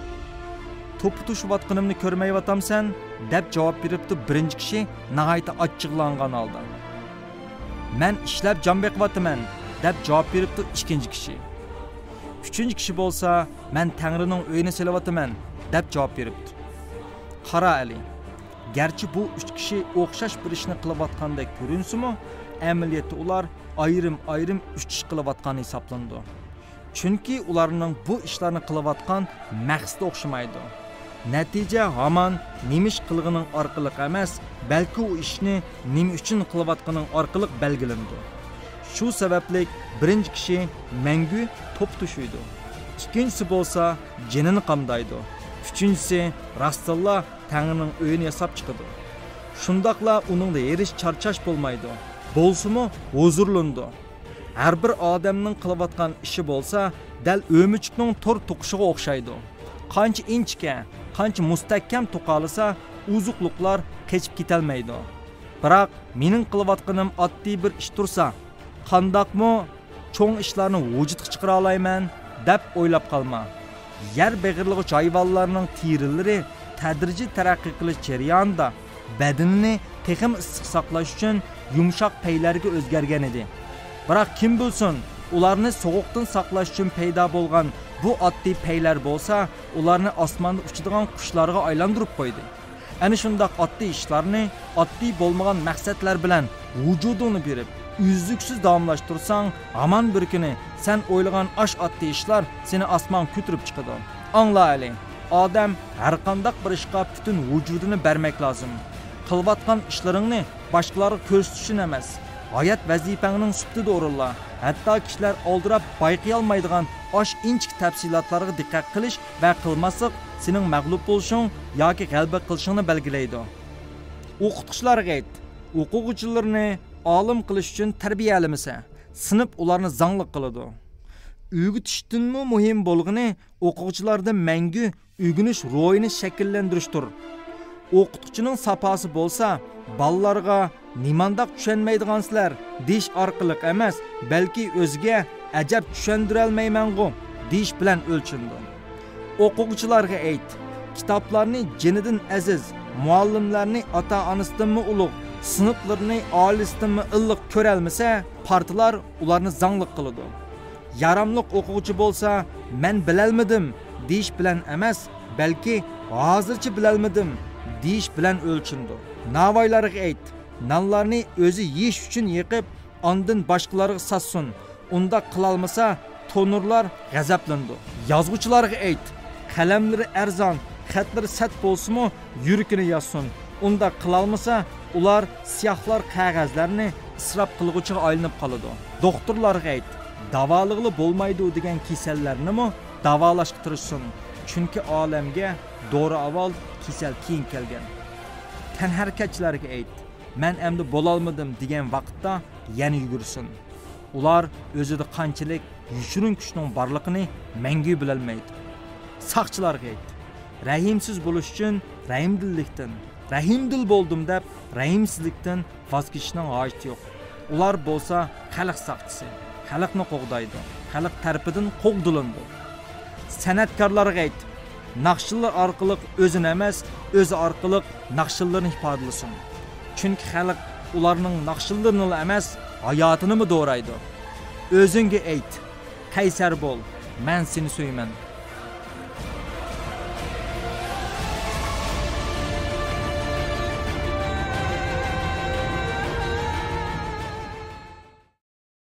توپا توشۇۋاتقىنىمنى كۆرمەيۋاتامسەن؟ دەپ جاۋاب بېرىپتۇ بىرىنچى كىشى ناھايىتى ئاچچىقلانغان ھالدا. مەن ئىشلەپ جان بېقىۋاتىمەن، دەپ جاۋاب بېرىپتۇ ئىككىنچى كىشى. ئۈچىنچى كىشى بولسا، مەن تەڭرىنىڭ ئۆيىنى سېلىۋاتىمەن، دەپ جاۋاب بېرىپتۇ. قارا ئەلى، گەرچە بۇ ئۈچ كىشى ئوخشاش بىر ئىشنى قىلىۋاتقاندەك كۆرۈنسىمۇ، ئەمەلىيەتتە ئۇلار ئايرىم-ئايرىم ئۈچ ئىش قىلىۋاتقان ھېسابلىنىدۇ. چۈنكى ئۇلارنىڭ بۇ ئىشلارنى قىلىۋاتقان مەقسىتى ئوخشىمايدۇ. نەتىجە ھامان نېمە ئىش قىلغىنىڭ ئارقىلىق ئەمەس، بەلكى ئۇ ئىشنى نېمە ئۈچۈن قىلىۋاتقىنىڭ ئارقىلىق بەلگىلىنىدۇ. شۇ سەۋەبلىك بىرىنچى كىشى مەڭگۈ توپا توشۇيدۇ. ئىككىنچىسى بولسا جېنىنى قامدايدۇ. ئۈچىنچىسى راستتىنلا تەڭرىنىڭ ئۆيىنى ياساپ چىقىدۇ. شۇنداقلا ئۇنىڭدا ھېرىس چارچاش بولمايدۇ. بولسىمۇ ھۇزۇرلىنىدۇ. ھەر بىر ئادەمنىڭ قىلىۋاتقان ئىشى بولسا دەل ئۆمۈچۈكنىڭ تور توقۇشىغا ئوخشايدۇ. قانچە ئىنچىكە، قانچە مۇستەھكەم توقالىسا، ئوزۇقلۇقلار قېچىپ كېتەلمەيدۇ. بىراق مېنىڭ قىلىۋاتقىنىم ئاددىي بىر ئىش تۇرسا، قانداقمۇ چوڭ ئىشلارنى ۋۇجۇدقا چىقىرالايمەن دەپ ئويلاپ قالما. يەر بېغىرلىغۇچ ھايۋانلارنىڭ تېرىلىرى تەدرىجىي تەرەققىي قىلىش جەريانىدا بەدىنىنى تېخىمۇ ئىسسىق ساقلاش ئۈچۈن يۇمشاق پەيلەرگە ئۆزگەرگەن ئىدى. بىراق كىم بىلسۇن، ئۇلارنى سوغۇقتىن ساقلاش ئۈچۈن پەيدا بولغان بۇ ئاددىي پەيلەر بولسا ئۇلارنى ئاسماندا ئۇچىدىغان قۇشلارغا ئايلاندۇرۇپ قويدى. ئەنە شۇنداق ئاددىي ئىشلارنى ئاددىي بولمىغان مەقسەتلەر بىلەن ۋۇجۇدۇڭنى بېرىپ، ئۈزلۈكسىز داۋاملاشتۇرساڭ، ھامان بىر كۈنى سەن ئويلىغان ئاش ئاددىي ئىشلار سېنى ئاسمانغا كۆتۈرۈپ چىقىدۇ. ئاڭلا ھېلى، ئادەم ھەرقانداق بىر ئىشقا پۈتۈن ۋۇجۇدىنى بەرمەك لازىم. قىلىۋاتقان ئىشلىرىڭنى باشقىلارغا كۆرسىتىش ئۈچۈن ئەمەس، ھايات ۋەزىپەڭنىڭ سۈپىتىدە ئورۇنلا. ھەتتا كىشىلەر ئالدىراپ بايقىيالمايدىغان ئاش ئىنچىكە تەپسىلاتلارغا دىققەت قىلىش ۋە قىلماسلىق سېنىڭ مەغلۇپ بولۇشۇڭ ياكى غەلىبە قىلىشىڭنى بەلگىلەيدۇ. ئوقۇتقۇچىلارغا ئېيت، ئوقۇغۇچىلىرىنى ئالىم قىلىش ئۈچۈن تەربىيەلىمىسە، سىنىپ ئۇلارنى زاڭلىق قىلىدۇ. ئۆگىتىشتىنمۇ مۇھىم بولغىنى ئوقۇغۇچىلاردا مەڭگۈ ئۆگىنىش روھىنى شەكىللەندۈرۈشتۇر. ئوقۇتقۇچىنىڭ ساپاسى بولسا بالىلارغا نېمانداق چۈشەنمەيدىغانسىلەر دېيىش ئارقىلىق ئەمەس، بەلكى ئۆزىگە ئەجەب چۈشەندۈرەلمەيمەنغۇ دېيىش بىلەن ئۆلچىنىدۇ. ئوقۇغۇچىلارغا ئېيت، كىتابلارنى جېنىدىن ئەزىز، مۇئەللىملەرنى ئاتا-ئانىسىدىنمۇ ئۇلۇغ، سىنىپلىرىنى ئائىلىسىدىنمۇ ئىللىق كۆرەلمىسە، پارتىلار ئۇلارنى زاڭلىق قىلىدۇ. ياراملىق ئوقۇغۇچى بولسا، مەن بىلەلمىدىم دېيىش بىلەن ئەمەس، بەلكى ھازىرچە بىلەلمىدىم دېيىش بىلەن ئۆلچىنىدۇ. ناۋايلارغا ئېيت، نانلارنى ئۆزى يېيىش ئۈچۈن يېقىپ، ئاندىن باشقىلارغا ساتسۇن. ئۇنداق قىلالمىسا، تونۇرلار غەزەپلىنىدۇ. يازغۇچىلارغا ئېيت، قەلەملىرى ئەرزان، خەتلىرى سەت بولسىمۇ، يۈرىكىنى يازسۇن. ئۇنداق قىلالمىسا، ئۇلار سىياھلار قەغەزلەرنى ئىسراپ قىلغۇچىغا ئايلىنىپ قالىدۇ. دوختۇرلارغا ئېيت، داۋالىغىلى بولمايدۇ دېگەن كېسەللەرنىمۇ داۋالاشقا تىرىشسۇن. چۈنكى ئالەمگە دورا ئاۋۋال، كېسەل كېيىن كەلگەن. تەنھەرىكەتچىلەرگە ئېيت، مەن ئەمدى بولالمىدىم دېگەن ۋاقىتتا يەنە يۈگۈرسۇن. ئۇلار ئۆزىدە قانچىلىك يوشۇرۇن كۈچنىڭ بارلىقىنى مەڭگۈ بىلەلمەيدۇ. ساقچىلارغا ئېيت، رەھىمسىز بولۇش ئۈچۈن رەھىمدىللىكتىن، رەھىمدىل بولدۇم دەپ رەھىمسىزلىكتىن ۋاز كېچىشنىڭ ھاجىتى يوق. ئۇلار بولسا خەلق ساقچىسى، خەلقنى قوغدايدۇ، خەلق تەرىپىدىن قوغدىلىنىدۇ. سەنئەتكارلارغا ئېيت، ناخشىلار ئارقىلىق ئۆزىنى ئەمەس، ئۆزى ئارقىلىق ناخشىلىرىنى ئىپادىلىسۇن. چۈنكى خەلق ئۇلارنىڭ ناخشىلىرىنىلا ئەمەس، ھاياتىنىمۇ دورايدۇ. ئۆزۈڭگە ئېيت، قەيسەر بول، مەن سېنى سۆيىمەن.